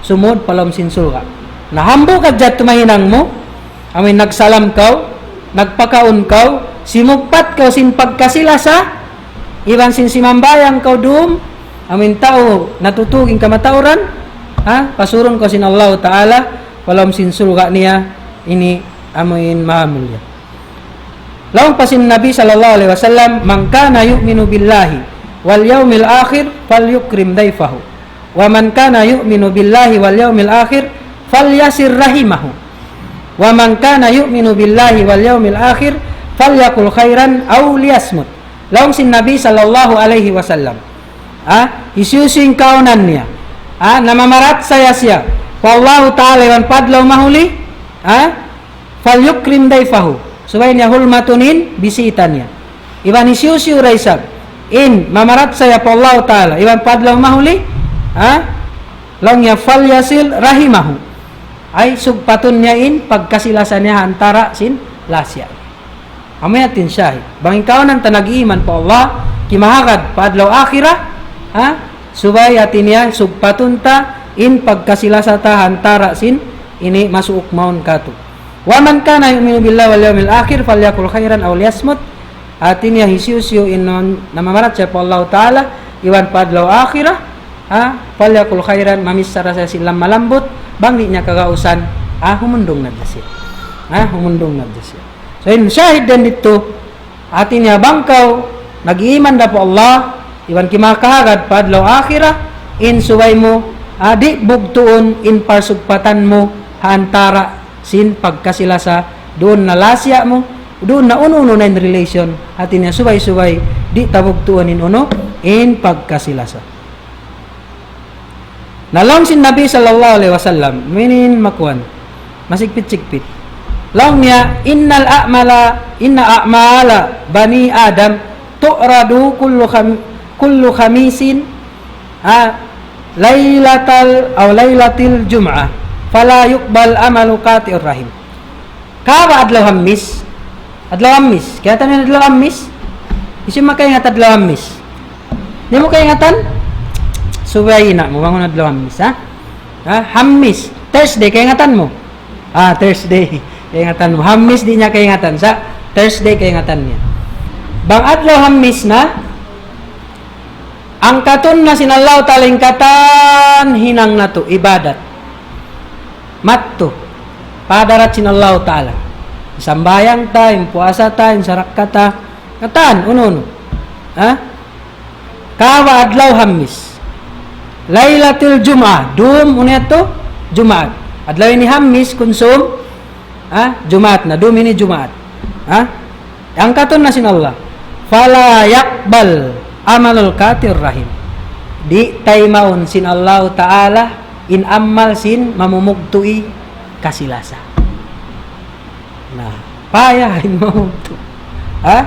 Sumud pa lawm sin surga'. Na hambuuk hadja tuud mahinang mu, amuin nagsalam kaw, nagpakaun kaw, simugpat kaw sin pagkasi-lasa, iban sin simambahayang kaw dum, amuin tau natutug in kamatauran, ha? Pasurun kaw sin Allahu Ta'ala, pa lawm sin surga' niya, ini amuin mahamulliya. Laung pa sin Nabi sallallahu alayhi wasallam, "Man kana yu'minu billahi wal yawmil akhir falyukrim dayfahu. Wa man kana yu'minu billahi wal yawmil akhir falyasil rahimahu. Wa man kana yu'minu billahi wal yawmil akhir falyakul khayran aw liyasmut." Laung sin Nabi sallallahu alayhi wasallam. Ha? Hisiyu-siyu in kaunan niya. Ha? Namamarachaya siya pa Allahu Ta'ala iban pa adlaw mahuli. Ha? "Falyukrim dayfahu." Subay niya hurmatun in bisita niya. Iban hisiyu-siyu da isab in mamarachaya pa Allahu Ta'ala iban pa adlaw mahuli, ha? Laung niya, "Falyasil rahimahu." Ay, sugpatun niya in pagkasi-lasa niya ha antara' sin lasa. Amu yan in shahid. Bang in kaunan ta nag-iman pa Allah, kimahagad pa adlaw akhirat, ha? Subay hati niya, sugpatun ta in pagkasi-lasa ta ha antara' sin ini masuuk mawn katu'. "Wa man kana yu'minu billahi wal yawmil akhir falyakul khayran aw liyasmut." Hati niya hisiyu-siyu in namamarachaya pa Allahu Ta'ala iban pa adlaw akhirat, ha, falyakul khayran, mamichara siya sin lamma lambut, bang di' niya kagausan, ha, humundung na hadja siya. Ha, humundung na hadja siya. So, in shahid dayn didtu, hati niya bang kaw nag-iman da pa Allah, iban kimakahagad pa adlaw akhirat, in subay mu, ha, di' bugtuun in parsugpatan mu ha antara' sin pagkasi-lasa, duun na lasa mu, duun na unu-unu na in relation, hati niya subay-subay, di' ta bugtuun in unu, in pagkasi-lasa. Na laung sin Nabi sallallahu alayhi wasallam, minin makuan, masigpit-sigpit. Laung niya, "Innal a'mala, inna a'mala bani Adam tu'radu kullu kham-, kullu khamisin, ha, laylatal, aw laylatil jum'ah, fala yuqbal amalu qati'ir rahim." Kawa adlaw Hammis? Adlaw Hammis. Kaingatan niyu adlaw Hammis? Hisiyu makaingat adlaw Hammis? Di' mu kaingatan? Subay na mu, bang unu adlaw Hammis, ha? Ha? Hammis. Thursday, kaingatan mu? Ah, Thursday. Kaingatan mu. Hammis di' niya kaingatan. Sa' Thursday kaingatan niya. Bang adlaw Hammis na, angkatun na sin Allahu Ta'ala in katan hinang natu', ibadat. Madtu pa hadarat sin Allahu Ta'ala. In sambahayang ta, in puasa ta, in sadakka ta, katan, unu-unu. Ha? Kawa adlaw Hammis. Laylatil Jum'ah, dum unu yadtu? Jumaat. Adlaw ini Hammis, kunsum, ha? Jumaat na, dum ini Jumaat. Ha? Angkatun na sin Allah. Fala yaqbal amalul qati'ir rahim. Di' taymaun sin Allahu Ta'ala in amal sin mamumugtu'i kasi-lasa. Na, Paya in mamugtu'. Ha?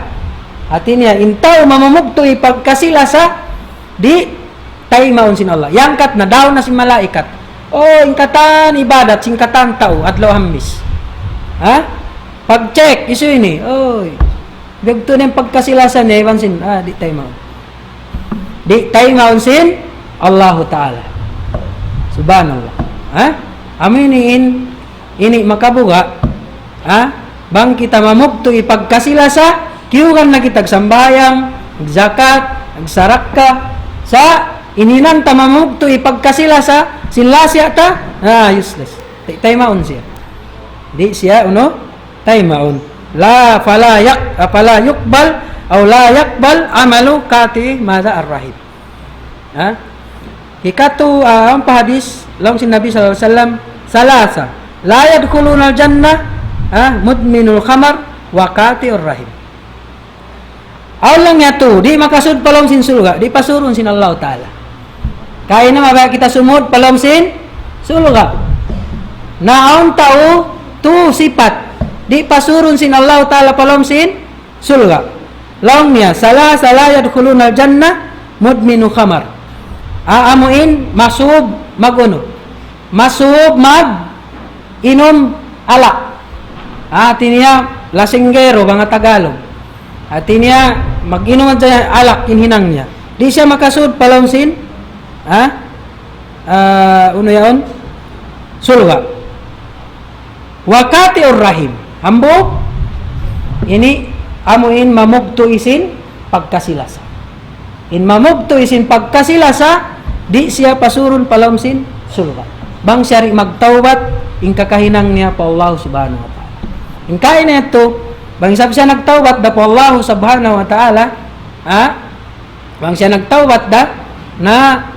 Hati niya, in tau mamamugtu' hipagkasi-lasa, di' taymaun sin Allah. Hangkan na daw na sin malaikat. O, in katan ibadat, sin katan tau, adlaw Hamis. Ha? Pag-check, hisiyu ini. Oy. Biyagtu' na in pagkasi-lasa niya, iban sin, ah, di' taymaun. Di' taymaun sin Allahu Ta'ala. Subhanallah. Ha? Amu ini in, ini makabuga'. Ha? Bang kita mamugtu' hipagkasi-lasa, kiyugan na kita magsambahayang, magzakat, magsarakka. Sa', in hinang ta mamugtu' hipagkasi-lasa, sin lasa ta, ah, useless. Di' taymaun siya. Di' siya, unu? Taymaun. La, fala yak-, fala yukbal, aw la yakbal amalu kati' madha ar-rahim. Ha? Hikatu, ah, awn pa hadis, laung sin Nabi sallallahu alayhi wasallam, salasa, la yadkhulunal jannah, ha, mudminul khamar wa qati'ur rahim. Awn laung niya tu, di' makasud pa lawm sin surga', di' pasurun sin Allah Ta'ala. Kay na mabaya' kita sumud pa lawm sin surga'. Na awn tau tu sipat, di' pasurun sin Allah Ta'ala pa lawm sin surga'. Laung niya, salasa la yadkhulunal jannah mudminu khamar. A-, amu in masub mag-unu. Masub mag-inum alak. Hati niya, lasinggero, bang ha Tagalog. Hati niya, mag-inum hadja alak in hinang niya. Di' siya makasud pa lawm sin, ha? Ah, unu yaun? Surga'. Wa qati'ur rahim. Hambuuk, ini amu in mamugtu' sin pagkasi-lasa. In mamugtu' sin pagkasi-lasa, di' siya pasurun pa lawm sin surga'. Bang siya di' magtawbat, in kakahinang niya pa Allah Subhanahu wa Ta'ala. In kaina yadtu, bang isab siya nagtawbat da pa Allah Subhanahu wa Ta'ala, ha? Bang siya nagtawbat da, na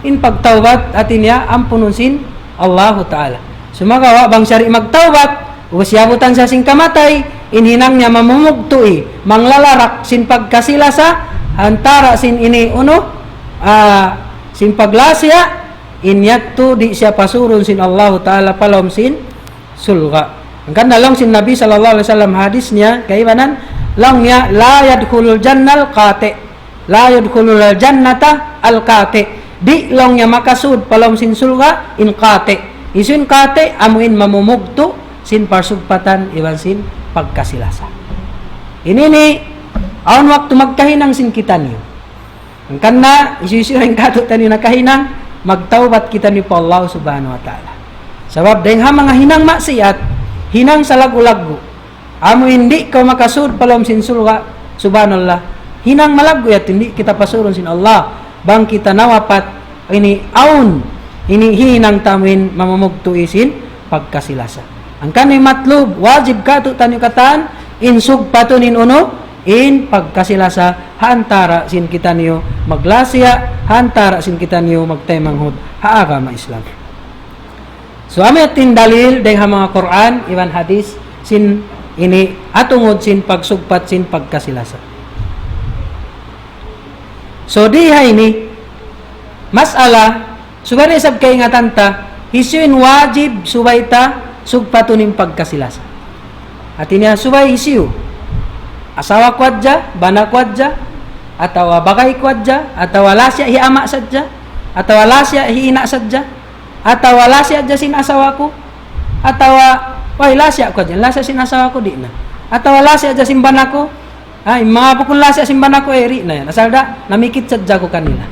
in pagtawbat, hati niya, ampunun sin Allahu Ta'ala. Sumagawa', bang siya di' magtawbat, ubus siyabutan siya sin kamatay, in hinang niya mamamugtu', manglalarak sin pagkasi-lasa, antara sin ini unu, ah, sin paglasiya, in yadtu di' siya pasurun sin Allahu Ta'ala pa lawm sin surga'. Hangkan na laung sin Nabi sallallahu alayhi wasallam hadis niya, kaibanan, laung niya, la yadkhulul jannal qati'. La yadkhulul jannata al-qati'. Di' laung niya makasud pa lawm sin surga' in qati'. Hisiyu in qati', amu in mamamugtu' sin parsugpatan iban sin pagkasi-lasa. Ini ini, awn waktu magkahinang sin kitaniyu. Hangkan na, hisiyu-siyu in katu'taniyu nakahinang, magtawbat kitaniyu pa Allah Subhanahu wa Ta'ala. Sabab dayng ha manga hinang maksiat, hinang salaggu'-laggu'. Amu in di' kaw makasud pa lawm sin surga', subhanallah. Hinang malaggu' yadtu, di' kita pasurun sin Allah. Bang kita nawapat, ini awn, ini hinang ta amu in mamamugtu' sin pagkasi-lasa. Hangkan in matlub, wajib katu'taniyu katan, in sugpatun in unu, in pagkasi-lasa, ha antara sin kitaniyu maglasiya, ha antara sin kitaniyu magtaymanghud ha agama Islam. So, amu yadtu in dalil dayng ha manga Qur'an iban hadis sin ini ha tungud sin pagsugpat sin pagkasi-lasa. So, di ha ini, mas'ala, subay da isab kaingatan ta, hisiyu in wajib subay ta sugpatun in pagkasi-lasa. Hati niya subay hisiyu, asawa ku hadja, bana ku hadja, atawa bagay ku hadja, atawa lasiya hi ama' sadja, atawa lasiya hi ina' sadja, atawa lasiya hadja sin asawa ku, atawa, way, lasiya ku hadja, lasiya sin asawa ku, di' na. Atawa lasiya hadja sin bana ku, ha, in manga bukun lasiya sin bana ku, eh, di' na yan. Asal da, namikit sadja aku kanila.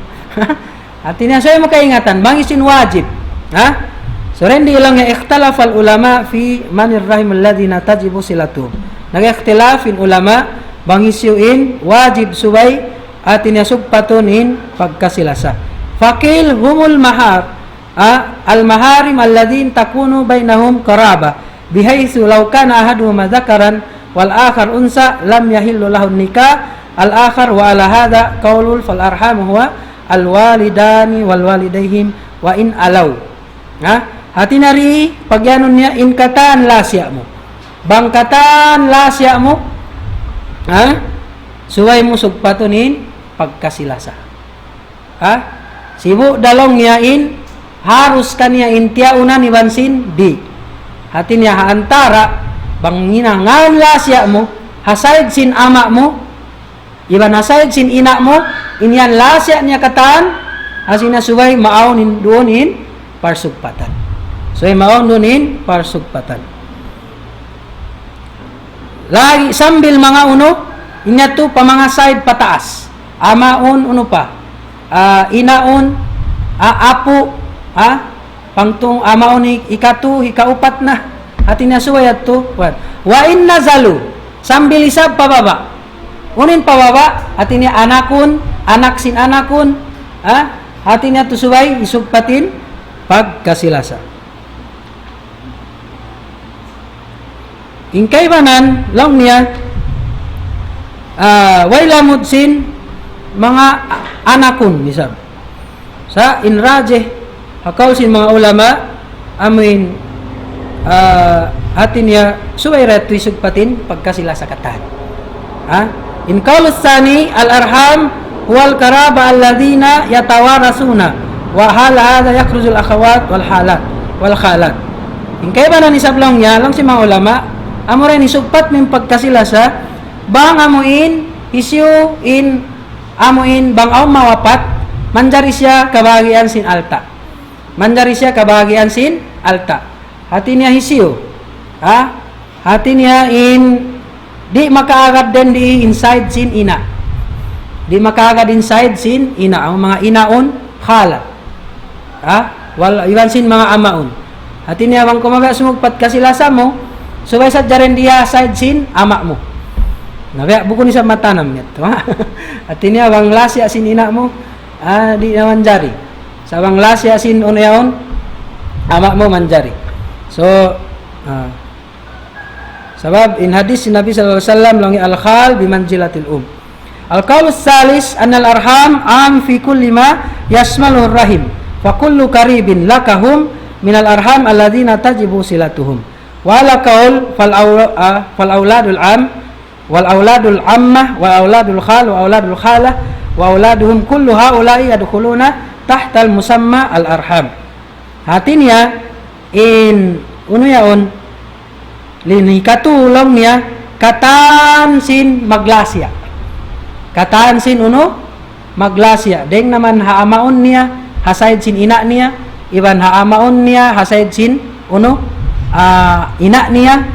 Hati niya, subay mu kaingatan, bang hisiyu in wajib. Ha? So, dayn di laung niya, اختلف العلماء في من الرحم الذين تجب صلته. Nag-ikhtilaf in ulama, bang hisiyu in wajib subay, hati niya sugpatun in pagkasi-lasa. فقيل هم المحار-، ah, المحارم الذين تكون بينهم قرابة، بحيث لو كان أحدهما ذكرا والآخر أنثى لم يحل له النكاح الآخر، وعلى هذا قول، فالأرحام هو الوالدان والوالديهم وإن علوا. Ha? Hati niya di, pagiyanun niya in katan lasiya mu. Bang katan lasiya mu, ha? Subay mu sugpatun in pagkasi-lasa. Ha? Sibu' da laung niya in, harus kaniya in tiyaunan iban sin di. Hati niya ha antara Bang hinangan lasiya' mu, ha side sin ama' mu, iban ha side sin ina' mu, in yan lasiya' niya katan, hati niya subay maawn in duun in parsugpatan. Subay maawn duun in parsugpatan. Lagi' sambil manga unu, in yadtu pa manga side pataas. Amaun unu pa. Ah, inaun, ah, apu', ah, pangtung amaun hi-, hikatu, hikaupat na. Hati niya subay yadtu, kuwan. Wa in nazalu, sambil isab pababa'. Unu in pababa', hati niya anakun, anak sin anakun, ah, hati niya yadtu subay, isugpat in pagkasi-lasa. In kaibanan, laung niya, ah, way lamud sin manga a-, anakun, isab. Sa' in rajih, ha kaul sin manga ulama, amuin, ah, hati niya, subay ra yadtu isugpat in pagkasi-lasa katan. Ha? In qawl tsani, al-arham huwal qaraba alladhina yatawarasuna, wa ala hadha yakhrujul akhawat wal halat, wal khalat. In kaibanan isab laung niya, laung sin manga ulama, amura in isugpat mu in pagkasi-lasa, bang amuin, hisiyu in, amuin, bang awn mawapat, manjari siya kabahagian sin alta'. Manjari siya kabahagian sin alta'. Hati niya hisiyu. Ha? Hati niya in, di' makaagad dayn di in side sin ina'. Di' makaagad in side sin ina'. Amu manga inaun, khala. Ha? Wal-, iban sin manga amaun. Hati niya bang kaw mabiya' sumugpat kasi-lasa mu, subay sadja dayn di ha side sin ama' mu. Na biya' bukun isab matanam yadtu, ha? Hati niya bang lasiya' sin ina' mu, ah, di' na manjari. Sa' bang lasiya' sin unu yaun, ama' mu manjari. So, ah, sabab in hadis sin Nabi sallallahu alayhi wasallam laung niya, al-khal bimanzilatil um. Al-qawl tsalis, annal arham am fi kulli ma yashmaluhu rahim. Fa kullu qaribin laka hum minal arham alladhina tajibu silatuhum. Wa ala qawl fal aw-, ah, fal awladul am, wal awladul amma, wal awladul khal, wa awladul khala, wa awladuhum kullu haula'i yadkhuluna tahtal musamma al-arham. Hati niya, in, unu yaun, in hikatu laung niya, katan sin maglasiya'. Katan sin unu, maglasiya'. Dayng naman ha amaun niya, ha side sin ina' niya, iban ha amaun niya, ha side sin unu, ah, ina' niya,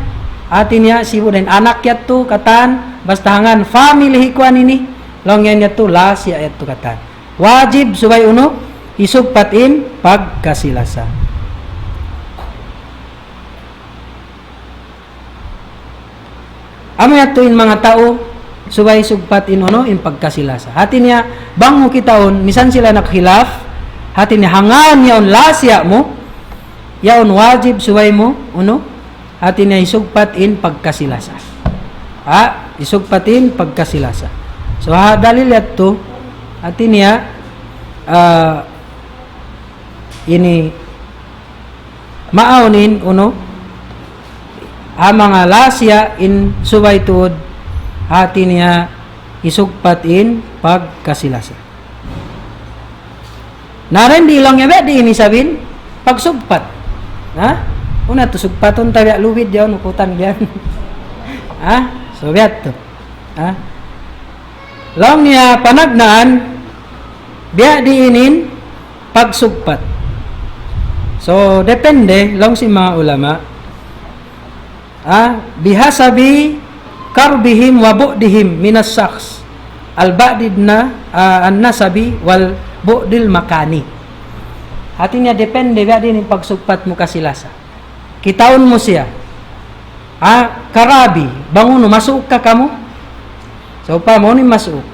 hati niya, sibu' dayn anak yadtu, katan, basta hangkan family hi kuwan ini, laung niya yadtu, lasiya' yadtu katan. Wajib subay unu, isugpat in pagkasi-lasa. Amu yadtu in manga tau, subay sugpat in unu, in pagkasi-lasa. Hati niya, bang mu kitaun, misan sila nagkhilaf, hati niya hangkan yaun lasiya' mu, yaun wajib subay mu, unu, hati niya isugpat in pagkasi-lasa. Ha? Isugpat in pagkasi-lasa. So, ha dalil yadtu, hati niya, ah, ini maawn in unu, ha manga lasiya' in subay tuud, hati niya isugpat in pagkasi-lasa. Na dayn di laung niya biya' diin isab in pagsugpat. Ha? Unu yadtu sugpatun ta biya' lubid yan, ukutan yan. Ha? So, biya' yadtu. Ha? Laung niya panagnaan, biya' diin in pagsugpat. So, depende, laung sin manga ulama. Ah, bihasabi qarbihim wa bu'dihim minas shakhs. Al-ba'did na, ah, an-nasabi wal bu'dil makani. Hati niya depende biya' diin in pagsugpat mu kasi-lasa. Kitaun mu siya. Ah, karabi, bang unu, masuuk ka kamu? Sawpama, unu in masuuk?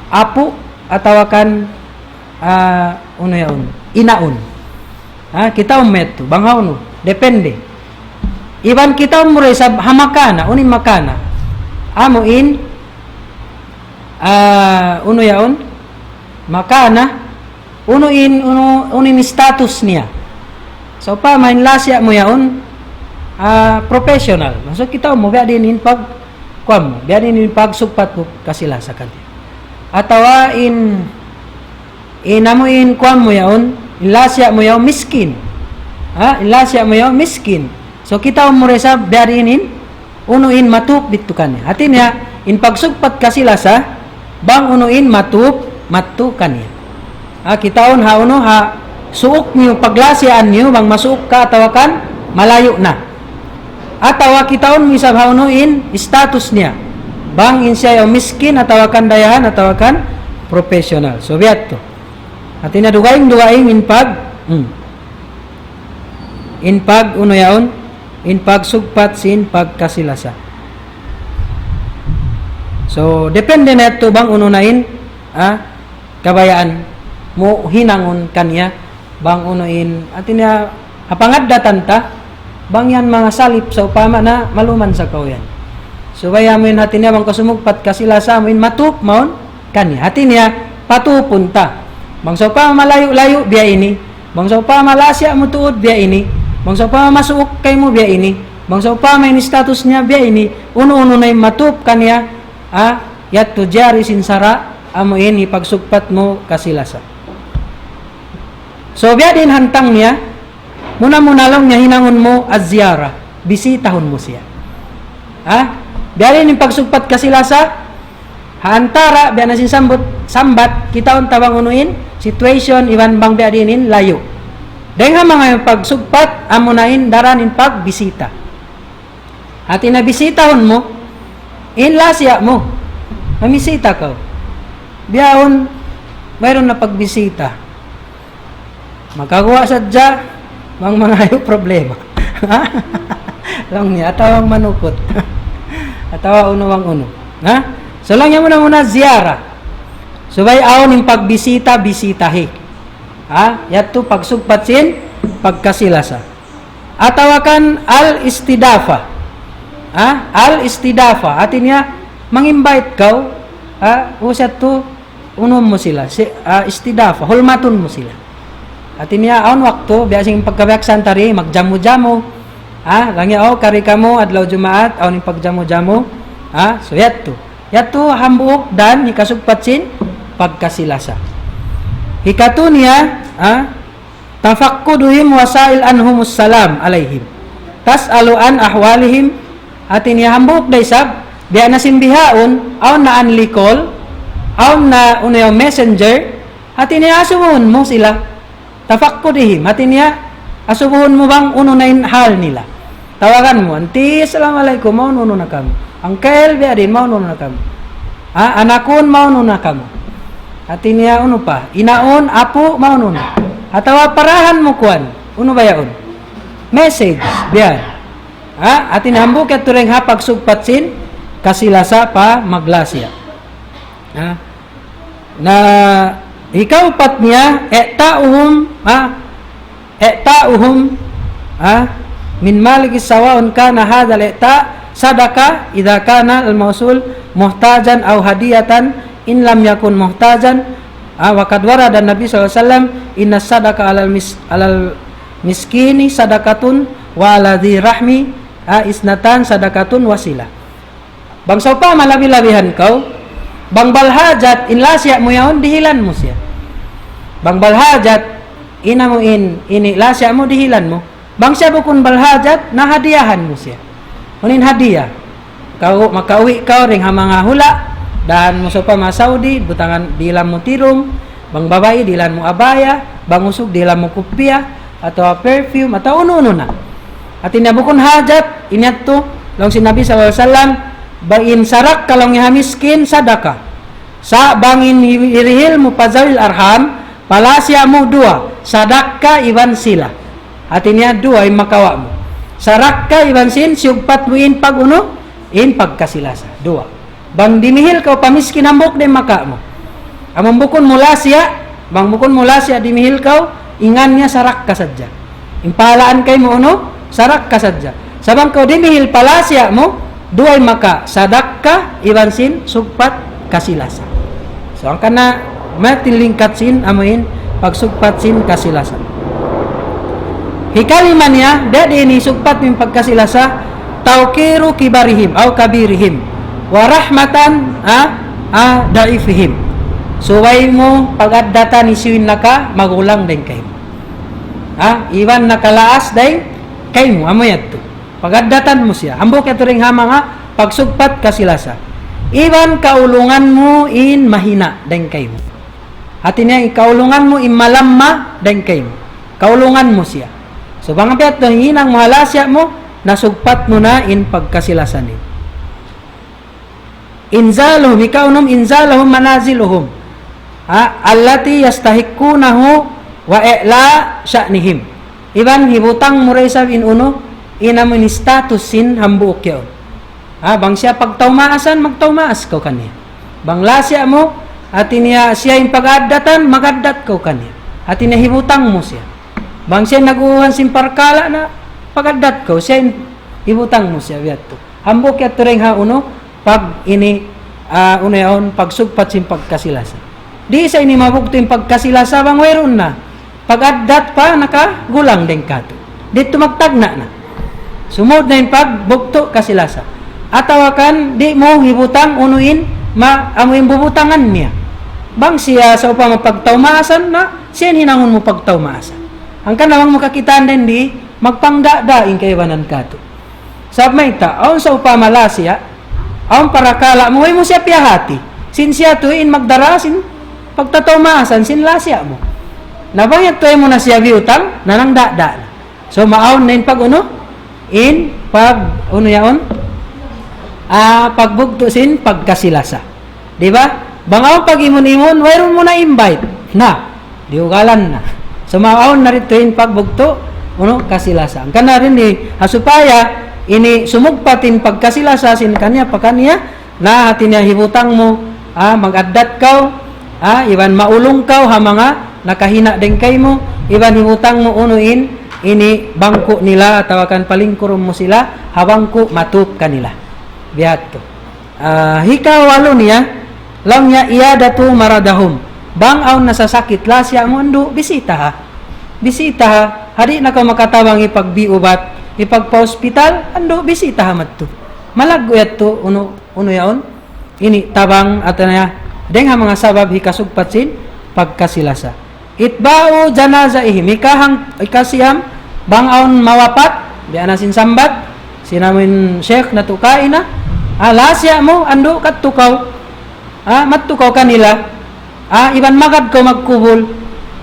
Apu', atawa kan, ah, unu yaun? Inaun. Ha, kitaun mu yadtu, bang hawnu, depende. Iban kitaun mu da isab ha makana, unu in makana. Amu in, ah, unu yaun, makana, unu in, unu, unu in status niya. Sawpama in lasiya' mu yaun, ah, professional. Maksud kitaun mu, biya' diin in pag, kuwan mu, biya' diin in pagsugpat mu kasi-lasa kaniya. Atawa in, in amu in kuwan mu yaun, in lasiya' mu yaun miskin. Ha? In lasiya' mu yaun miskin. So, kitaun mu da isab biya' diin in unu in matup didtu kaniya. Hati niya, in pagsugpat kasi-lasa, bang unu in matup, matup kaniya. Ha, kitaun ha unu ha, suuk niyu, paglasiyaan niyu, bang masuuk ka atawa kan malayu' na. Atawa kitaun mu isab ha unu in status niya. Bang in siya yaun miskin atawa kan dayahan atawa kan professional. So, biya' yadtu. Hati niya dugaing-dugaing in pag, hmm. In pag, unu yaun, in pagsugpat sin pagkasi-lasa. So, depende na yadtu bang unu na in, ah, kabayaan mu hinangun kaniya, bang unu in, hati niya, ha pangaddatan ta, bang yan manga salip sawpama na maluman sa kaw yan. Subay amu in hati niya bang kaw sumugpat kasi-lasa amu in matup mawn kaniya. Hati niya, patupun ta. Bang sawpama malayu'-layu' biya' ini, bang sawpama lasiya' mu tuud biya' ini, bang sawpama masuuk kaymu biya' ini, bang sawpama in status niya biya' ini, unu-unu na in matup kaniya, ah, yadtu jari sin sara', amu in hipagsugpat mu kasi-lasa. So, biya' diin hantang niya, muna-muna laung niya hinangun mu az-ziyara, bisitahun mu siya. Ha? Biya' diin in pagsugpat kasi-lasa, ha antara, biya' na sin sambut, sambat, kitaun ta bang unu in, situation, iban bang biya' diin in, layu'. Dayn ha manga pagsugpat, amu na in, daran in pagbisita. Hati niya bisitahun mu, in lasiya' mu, mamisita kaw. Bihaun, wayruun na pagbisita. Makaguwa' sadja, bang mangayu' problema. Laung niya, atawa manukut. Atawa unu bang unu. Ha? So laung niya muna-muna ziyara. Subay awn in pagbisita, bisitahi. Ha? Yadtu pagsugpat sin, pagkasi-lasa. Atawa kan al-istidafa. Ha? Al-istidafa. Hati niya, mang-invite kaw, ha? Usat tu, unum mu sila. Si, ah, istidafa, hulmatun mu sila. Hati niya, awn waktu, biya' sin pagkabiyaksahan ta di, magjamu-jamu. Ha? Laung niya, oh, kari kamu, adlaw Jumaat, awn in pagjamu-jamu. Ha? So, yadtu. Yadtu, hambuuk dan, hikasugpat sin, pagkasi-lasa. Hikatu niya, ha? تفقدهم وسائل عنهم السلام عليهم. تسأل عن أحوالهم. Hati niya hambuuk da isab, biya' na sin bihaun, awn na unlikol, awn na unu yaun messenger, hati niya asubuhun mu sila. تفقدهم. Hati niya, asubuhun mu bang unu na in hal nila. Tawagan mu, "Auntie, assalamu alaykum, maunu-unu na kamu? Uncle, biya' diin, maunu-unu na kamu? Ha, anakun, maunu-unu na kamu?" Hati niya, unu pa, inaun, apu', maunu-unu. Atawa parahan mu kuwan, unu ba yaun? Message, biya'. Ha, hati niya hambuuk yadtu dayn ha pagsugpat sin, kasi-lasa pa maglasiya. Ha? Na, hikaupat niya, إعطاؤهم, ha? إعطاؤهم, ha? من مالك سواء كان هذا الإعطاء صدقة إذا كان الموصول محتاجا أو هدية إن لم يكن محتاجا, ha? وقد ورد النبي صلى الله عليه وسلم إن الصدقة على المس-، على المسكين صدقة وعلى ذي الرحم, ha? اثنتان صدقة وصلة. Bang sawpama labi-labihan kaw, bang bal hajat, in lasiya' mu yaun, dihilan mu siya. Bang bal hajat, in amu in, ini lasiya' mu, dihilan mu. Bang siya bukun bal hajat, na hadiyahan mu siya. Unu in hadiya? Kaw, makauwi' kaw dayn ha manga hula', dayn mu sawpama Saudi, butangan dihilan mu tirung, bang babai, dihilan mu abaya, bang usug, dihilan mu kupiya, atawa perfume, atawa unu-unu na. Hati niya bukun hajat, in yadtu, laung sin Nabi sallallahu alayhi wasallam, bang in sarakka laung niya ha miskin, sadaka. Sa' bang in hi-, hirihil mu pa zawil arham, pa lasiya' mu duwa, sadaka iban sila. Hati niya duwa in makawa' mu. Sarakka iban sin, siyugpat mu in pag-unu, in pagkasi-lasa. Duwa. Bang dimihil kaw pa miskin hambuuk da in makawa' mu. Amun bukun mu lasiya', bang bukun mu lasiya' dimihil kaw, in ngan niya sarakka sadja. In pahalaan kaymu unu, sarakka sadja. Sa' bang kaw dimihil pa lasiya' mu, duwa in makawa', sadaka, iban sin, sugpat, kasi-lasa. So, hangkan na, matilingkat sin, amu in, pagsugpat sin, kasi-lasa. Hikalima niya, biya' diin in sugpat mu in pagkasi-lasa, توقير كبارهم أو كبيرهم ورحمة, ha, ha, ضعيفهم. Subay mu pag-addatan hisiyu in naka magulang dayn kaymu. Ha, iban nakalaas dayn kaymu, amu yadtu. Pag-addatan mu siya. Hambuuk yadtu dayn ha manga pagsugpat kasi-lasa. Iban kaulungan mu in mahina dayn kaymu. Hati niya, kaulungan mu in malamma dayn kaymu. Kaulungan mu siya. So, bang biya' yadtu hinang mu ha lasa mu, nasugpat mu na in pagkasi-lasa niya. Inzaluhum, hikaunum, inzaluhum manaziluhum. Ha, allati yastahiqqunahu wa i'la sha'nihim. Iban hibutang mu da isab in unu, in amu in status sin hambuuk yaun. Ha, bang siya pagtaumaasan, magtaumaas kaw kaniya. Bang lasa mu, hati niya siya in pag-addatan, mag-addat kaw kaniya. Hati niya hibutang mu siya. Bang siya nag-uhan sin parkala' na, pag-addat kaw, siya in hibutang mu siya, biya' yadtu. Hambuuk yadtu dayn ha unu, pag ini, ah, unu yaun, pagsugpat sin pagkasi-lasa. Di' sa ini mabugtu' in pagkasi-lasa bang wayruun na. Pag-addat pa, nakagulang dayn katu'. Di' tu magtagna' na. Sumud na in pagbugtu' kasi-lasa. Atawa kan, di' mu hibutang unu in, ma, amu in bubutangan niya. Bang siya sa upama pagtaumaasan na, siya in hinangun mu pagtaumaasan. Hangkan na bang mu kakitaan dayn di, magpangdada in kaibanan katu'. Sabab mayta', awn sa upama lasa, awn parakala' mu, way mu siya piyahati. Sin siya tuud in magdara sin pagtataumaasan sin lasa mu. Na bang yadtu way mu na siya biyutang, na nangdada na. So, maawn na in pag-unu, in pag-unu yaun, ah, pagbugtu' sin pagkasi-lasa. Di ba? Bang awn pag-imun-imun, wayruun mu na invite. Na, di' ugalan na. So, maawn na didtu in pagbugtu', unu, kasi-lasa. Hangkan na dayn di, ha supaya ini sumugpat in pagkasi-lasa sin kaniya pa kaniya, na hati niya hibutang mu, ah, mag-addat kaw, ah, iban maulung kaw ha manga nakahina' dayn kaymu, iban hibutang mu unu in, ini bangku' nila, atawa kan palingkurun mu sila, ha bangku' matup kanila. Biya' yadtu. Ah, hikawalu niya, laung niya iyadatu maradahum. Bang awn nasasakit lasa mu, andu', bisitaha. Bisitaha. Di' na kaw makatabang hipagbiubat, hipagpa-hospital, andu', bisitaha madtu. Malaggu' yadtu, unu, unu yaun? Ini tabang atawa niya, dayn ha manga sabab hikasugpat sin pagkasi-lasa. Itba'u janazaihim, hikahang, hikasiyam, bang awn mawapat, biya' na sin sambat sin amun sheikh natu' kaina, ah, lasa mu, andu', kadtu kaw, ah, madtu kaw kanila, ah, iban magad kaw magkubul,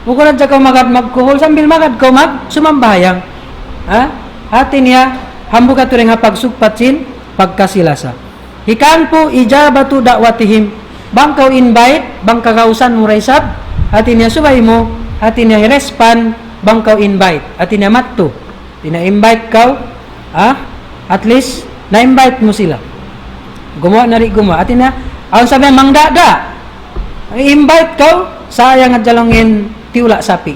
bukun hadja kaw magad magkubul, sambil magad kaw mag-, sumambahayang. Ah, hati niya, hambuuk yadtu dayn ha pagsugpat sin pagkasi-lasa. Hikahangpu' ijabatu da'watihim. Bang kaw invite, bang kagausan mu da isab, hati niya subay mu, hati niya hi-respond, bang kaw invite, hati niya madtu. Hati niya invite kaw, ah, at least, na-invite mu sila. Gumuwa' na di' gumuwa'. Hati niya, awn sabi mangdada. Invite kaw, sayang hadja laung in tiyula' sapi'.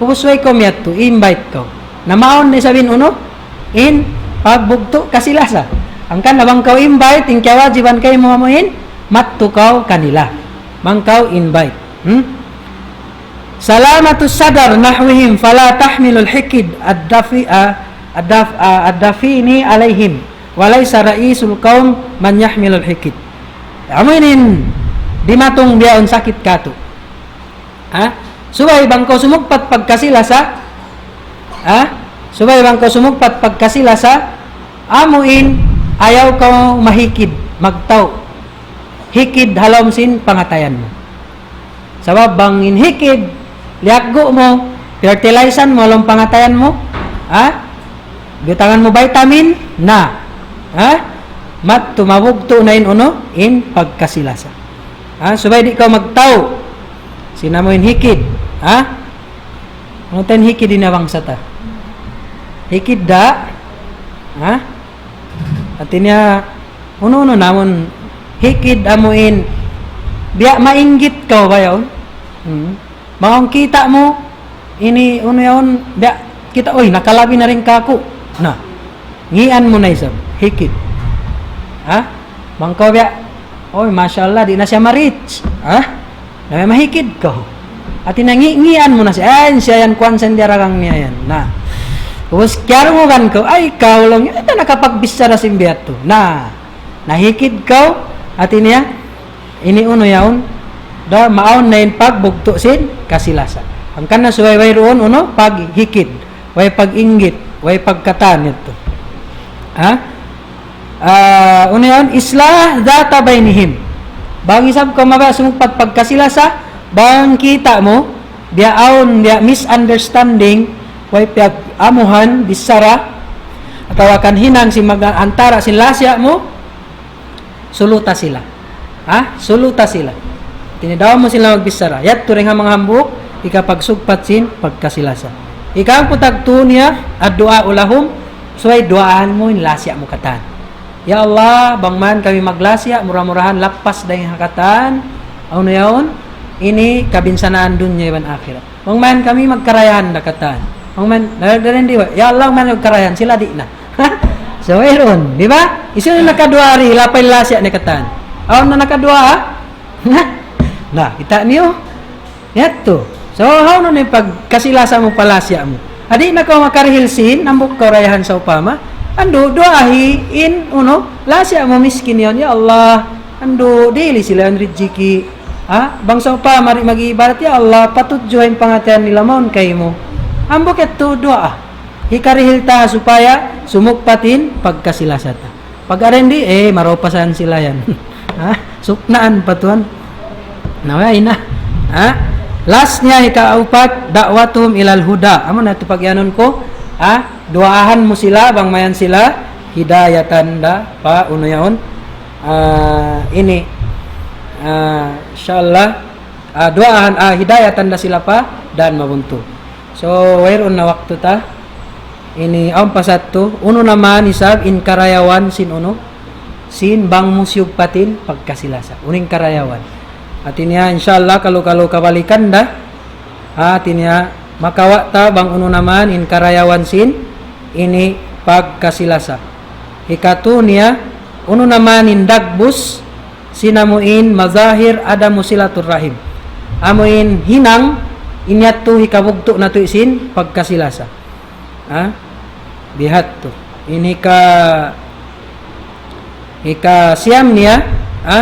Ubus way kaw miyadtu, invite kaw. Na maawn na isab in unu, in pagbugtu' kasi-lasa. Hangkan na bang kaw invite, in kiyawajiban kaymu amu in, madtu kaw kanila. Bang kaw invite. Hmm? Salamatu sadar nahwihim fala tahmilul hikid ad-dafi-, ah, ad-daf-, ah, ad-dafini alayhim. Walaysa ra'isul qawm man yahmilul hikid. Amu ini in dimatung biya' yaun sakit katu'. Ha? Subay bang kaw sumugpat pagkasi-lasa, ha? Subay bang kaw sumugpat pagkasi-lasa, amu in ayaw kaw mahikid, magtau'. Hikid ha lawm sin pangatayan mu. Sabab bang in hikid, liyaggu' mu, fertilize mu ha lawm pangatayan mu, ha? Biyutangan mu vitamin, na. Ha? Madtu mabugtu' na in unu, in pagkasi-lasa. Ha? Subay di' kaw magtau'. Sin amu in hikid. Ha? Unu in hikid ini bangsa ta? Hikid da? Ha? Hati niya, unu-unu na amun hikid amu in, biya' mainggit kaw ba yaun? Hmm. Bang awn kita' mu, ini unu yaun, biya' kita', "Uy, nakalabi na in kāku'." Na, ngian mu na isab, hikid. Ha? Bang kaw biya', "Uy, masha Allah, di' na siya ma-reach." Ha? Na mahikid kaw. Hati niya ngi-, ngian mu na siya, "Ay, siya yan, kuwan, sa diyaragang niya yan." Na. Ubus kiyarungugan kaw, "Ay, kaw laung, ay, nakapagbichara sin biya' yadtu." Na, nahikid kaw, hati niya, ini unu yaun, da maawn na in pagbugtu' sin kasi-lasa. Hangkan na subay wayruun unu, paghikid, way pag-inggit, way pagkatan yadtu. Ha? Ah, unu yan? Islah dhata bainihim. Bang isab kaw mabaya' sumugpat pagkasi-lasa, bang kita' mu, biya' awn, biya' misunderstanding, way piyag-amuhan, bichara, atawa kan hinang sin mag-, antara' sin lasa mu, suluta sila. Ha? Suluta sila. Tinidaw mu sila magbichara. Yadtu dayn ha manga hambuuk, hikapagsugpat sin pagkasi-lasa. Hikahangpu' tagtu niya, الدعاء لهم, subay duwaahan mu in lasa mu katan. Ya Allah, bang man kami maglasa, mura-murahan lappas dayn ha katan, unu yaun, ini kabinsanaan dunya iban akhirat. Bang man kami magkarayahan da katan. Bang man, da-, da-, di ba? Ya Allah, bang man magkarayahan, sila di' na. So, wayruun, di ba? Hisiyu in nakaduwaa di', lapay lasa niya katan. Awn na nakaduwaa, ha? Na, kita' niyu? Yadtu. So, hawnu in pagkasi-lasa mu pa lasa mu? Di' na kaw makarihil sin, hambuuk karayahan sawpama. Andu', duwaahi in, unu, lasa mu miskin yan. Ya Allah, andu', dihili sila in rijiki. Ha? Bang sawpama di' mag-iibadat, ya Allah, patudju in pangatayan nila mawn kaymu. Hambuuk yadtu duwaa. Hikarihil ta supaya sumugpat in pagkasi-lasa ta. Pag-arendi, eh, maropasan sila yan. Ha? Suknaan pa tuwan. Naway na. Ha? Last niya, hikaupat, دعوتهم إلى الهدى. Amu na yadtu pagiyanun ku. Ha? Duwaahan mu sila, bang mayan sila, hidayatan da, pa, unu yaun. Ah, ini, ah, insya Allah, ah, duwaahan, ah, hidayatan da sila pa, dan mabuntul. So, wayruun na waktu ta. Ini, awn pa sadtu, unu naman isab in karayawan sin unu, sin bang mu siyugpat in pagkasi-lasa. Unu in karayawan. Hati niya, insya Allah, kalu-kalu kabalikan da. Hati niya, makawa' ta bang unu naman in karayawan sin ini pagkasi-lasa. Hikatu niya, unu naman in dagbus sin amu in مظاهر عدم صلة الرحم. Amu in hinang, in yadtu hikabugtu' natu' sin pagkasi-lasa. Ha? Bihadtu. Ini ka, hikasiyam niya, ha?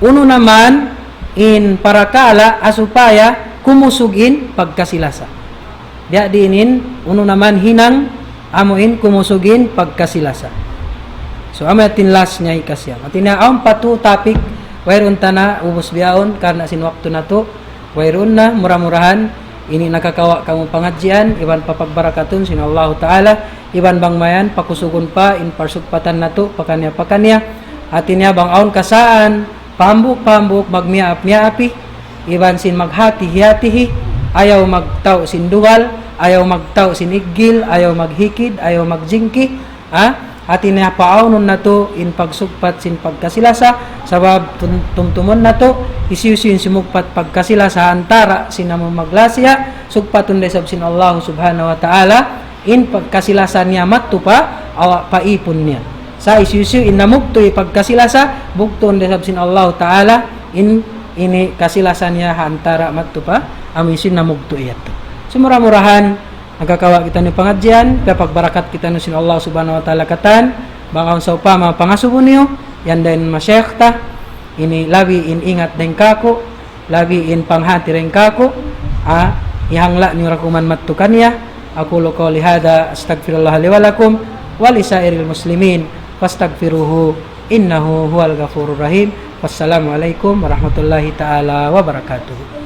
Unu naman in parakala' ha supaya kumusug in pagkasi-lasa. Biya' diin in, unu naman hinang amu in kumusug in pagkasi-lasa. So, amu yadtu in last niya hikasiyam. Hati niya, awn pa tu topic, wayruun ta na ubus bihaun, karna' sin waktu natu', wayruun na, mura-murahan, ini nakakawa' kamu pangadjian, iban papagbarakatun sin Allahu Ta'ala, iban bang mayan, pakusugun pa, in parsugpatan natu', pakaniya-pakaniya. Hati niya, bang awn kasaan, pambuk-pambuk, magmiyaap-miyaapi, iban sin maghati-hiyatihi, ayaw magtau sin dugal, ayaw magtau sin iggil, ayaw maghikid, ayaw magjingki, ha? Hati niya paawnun natu' in pagsugpat sin pagkasi-lasa, sabab tum-, tumtumun natu', hisiyu-siyu in sumugpat pagkasi-lasa antara' sin amu maglasa, sugpatun da isab sin Allah Subhanahu wa Ta'ala, in pagkasi-lasa niya madtu pa, awa' pa ipun niya. Sa' hisiyu-siyu in namugtu' in pagkasi-lasa, bugtuun da isab sin Allah Ta'ala, in ini kasi-lasa niya ha antara' madtu pa, amu in sin namugtu' yadtu. So mura-murahan, nakakawa' kitaniyu pangadjian, piyapagbarakat kitaniyu sin Allah Subhanahu wa Ta'ala katan, bang awn sawpama pangasubu niyu, yan da in mashayikh ta, ini labi in ingat dayn kāku', labi in panghati dayn kāku', ha, ihangla' niyu ra kuman madtu kaniya. أقول قولي هذا أستغفر الله لي ولكم ولسائر المسلمين فاستغفروه إنه هو الغفور الرحيم. والسلام عليكم ورحمة الله تعالى وبركاته.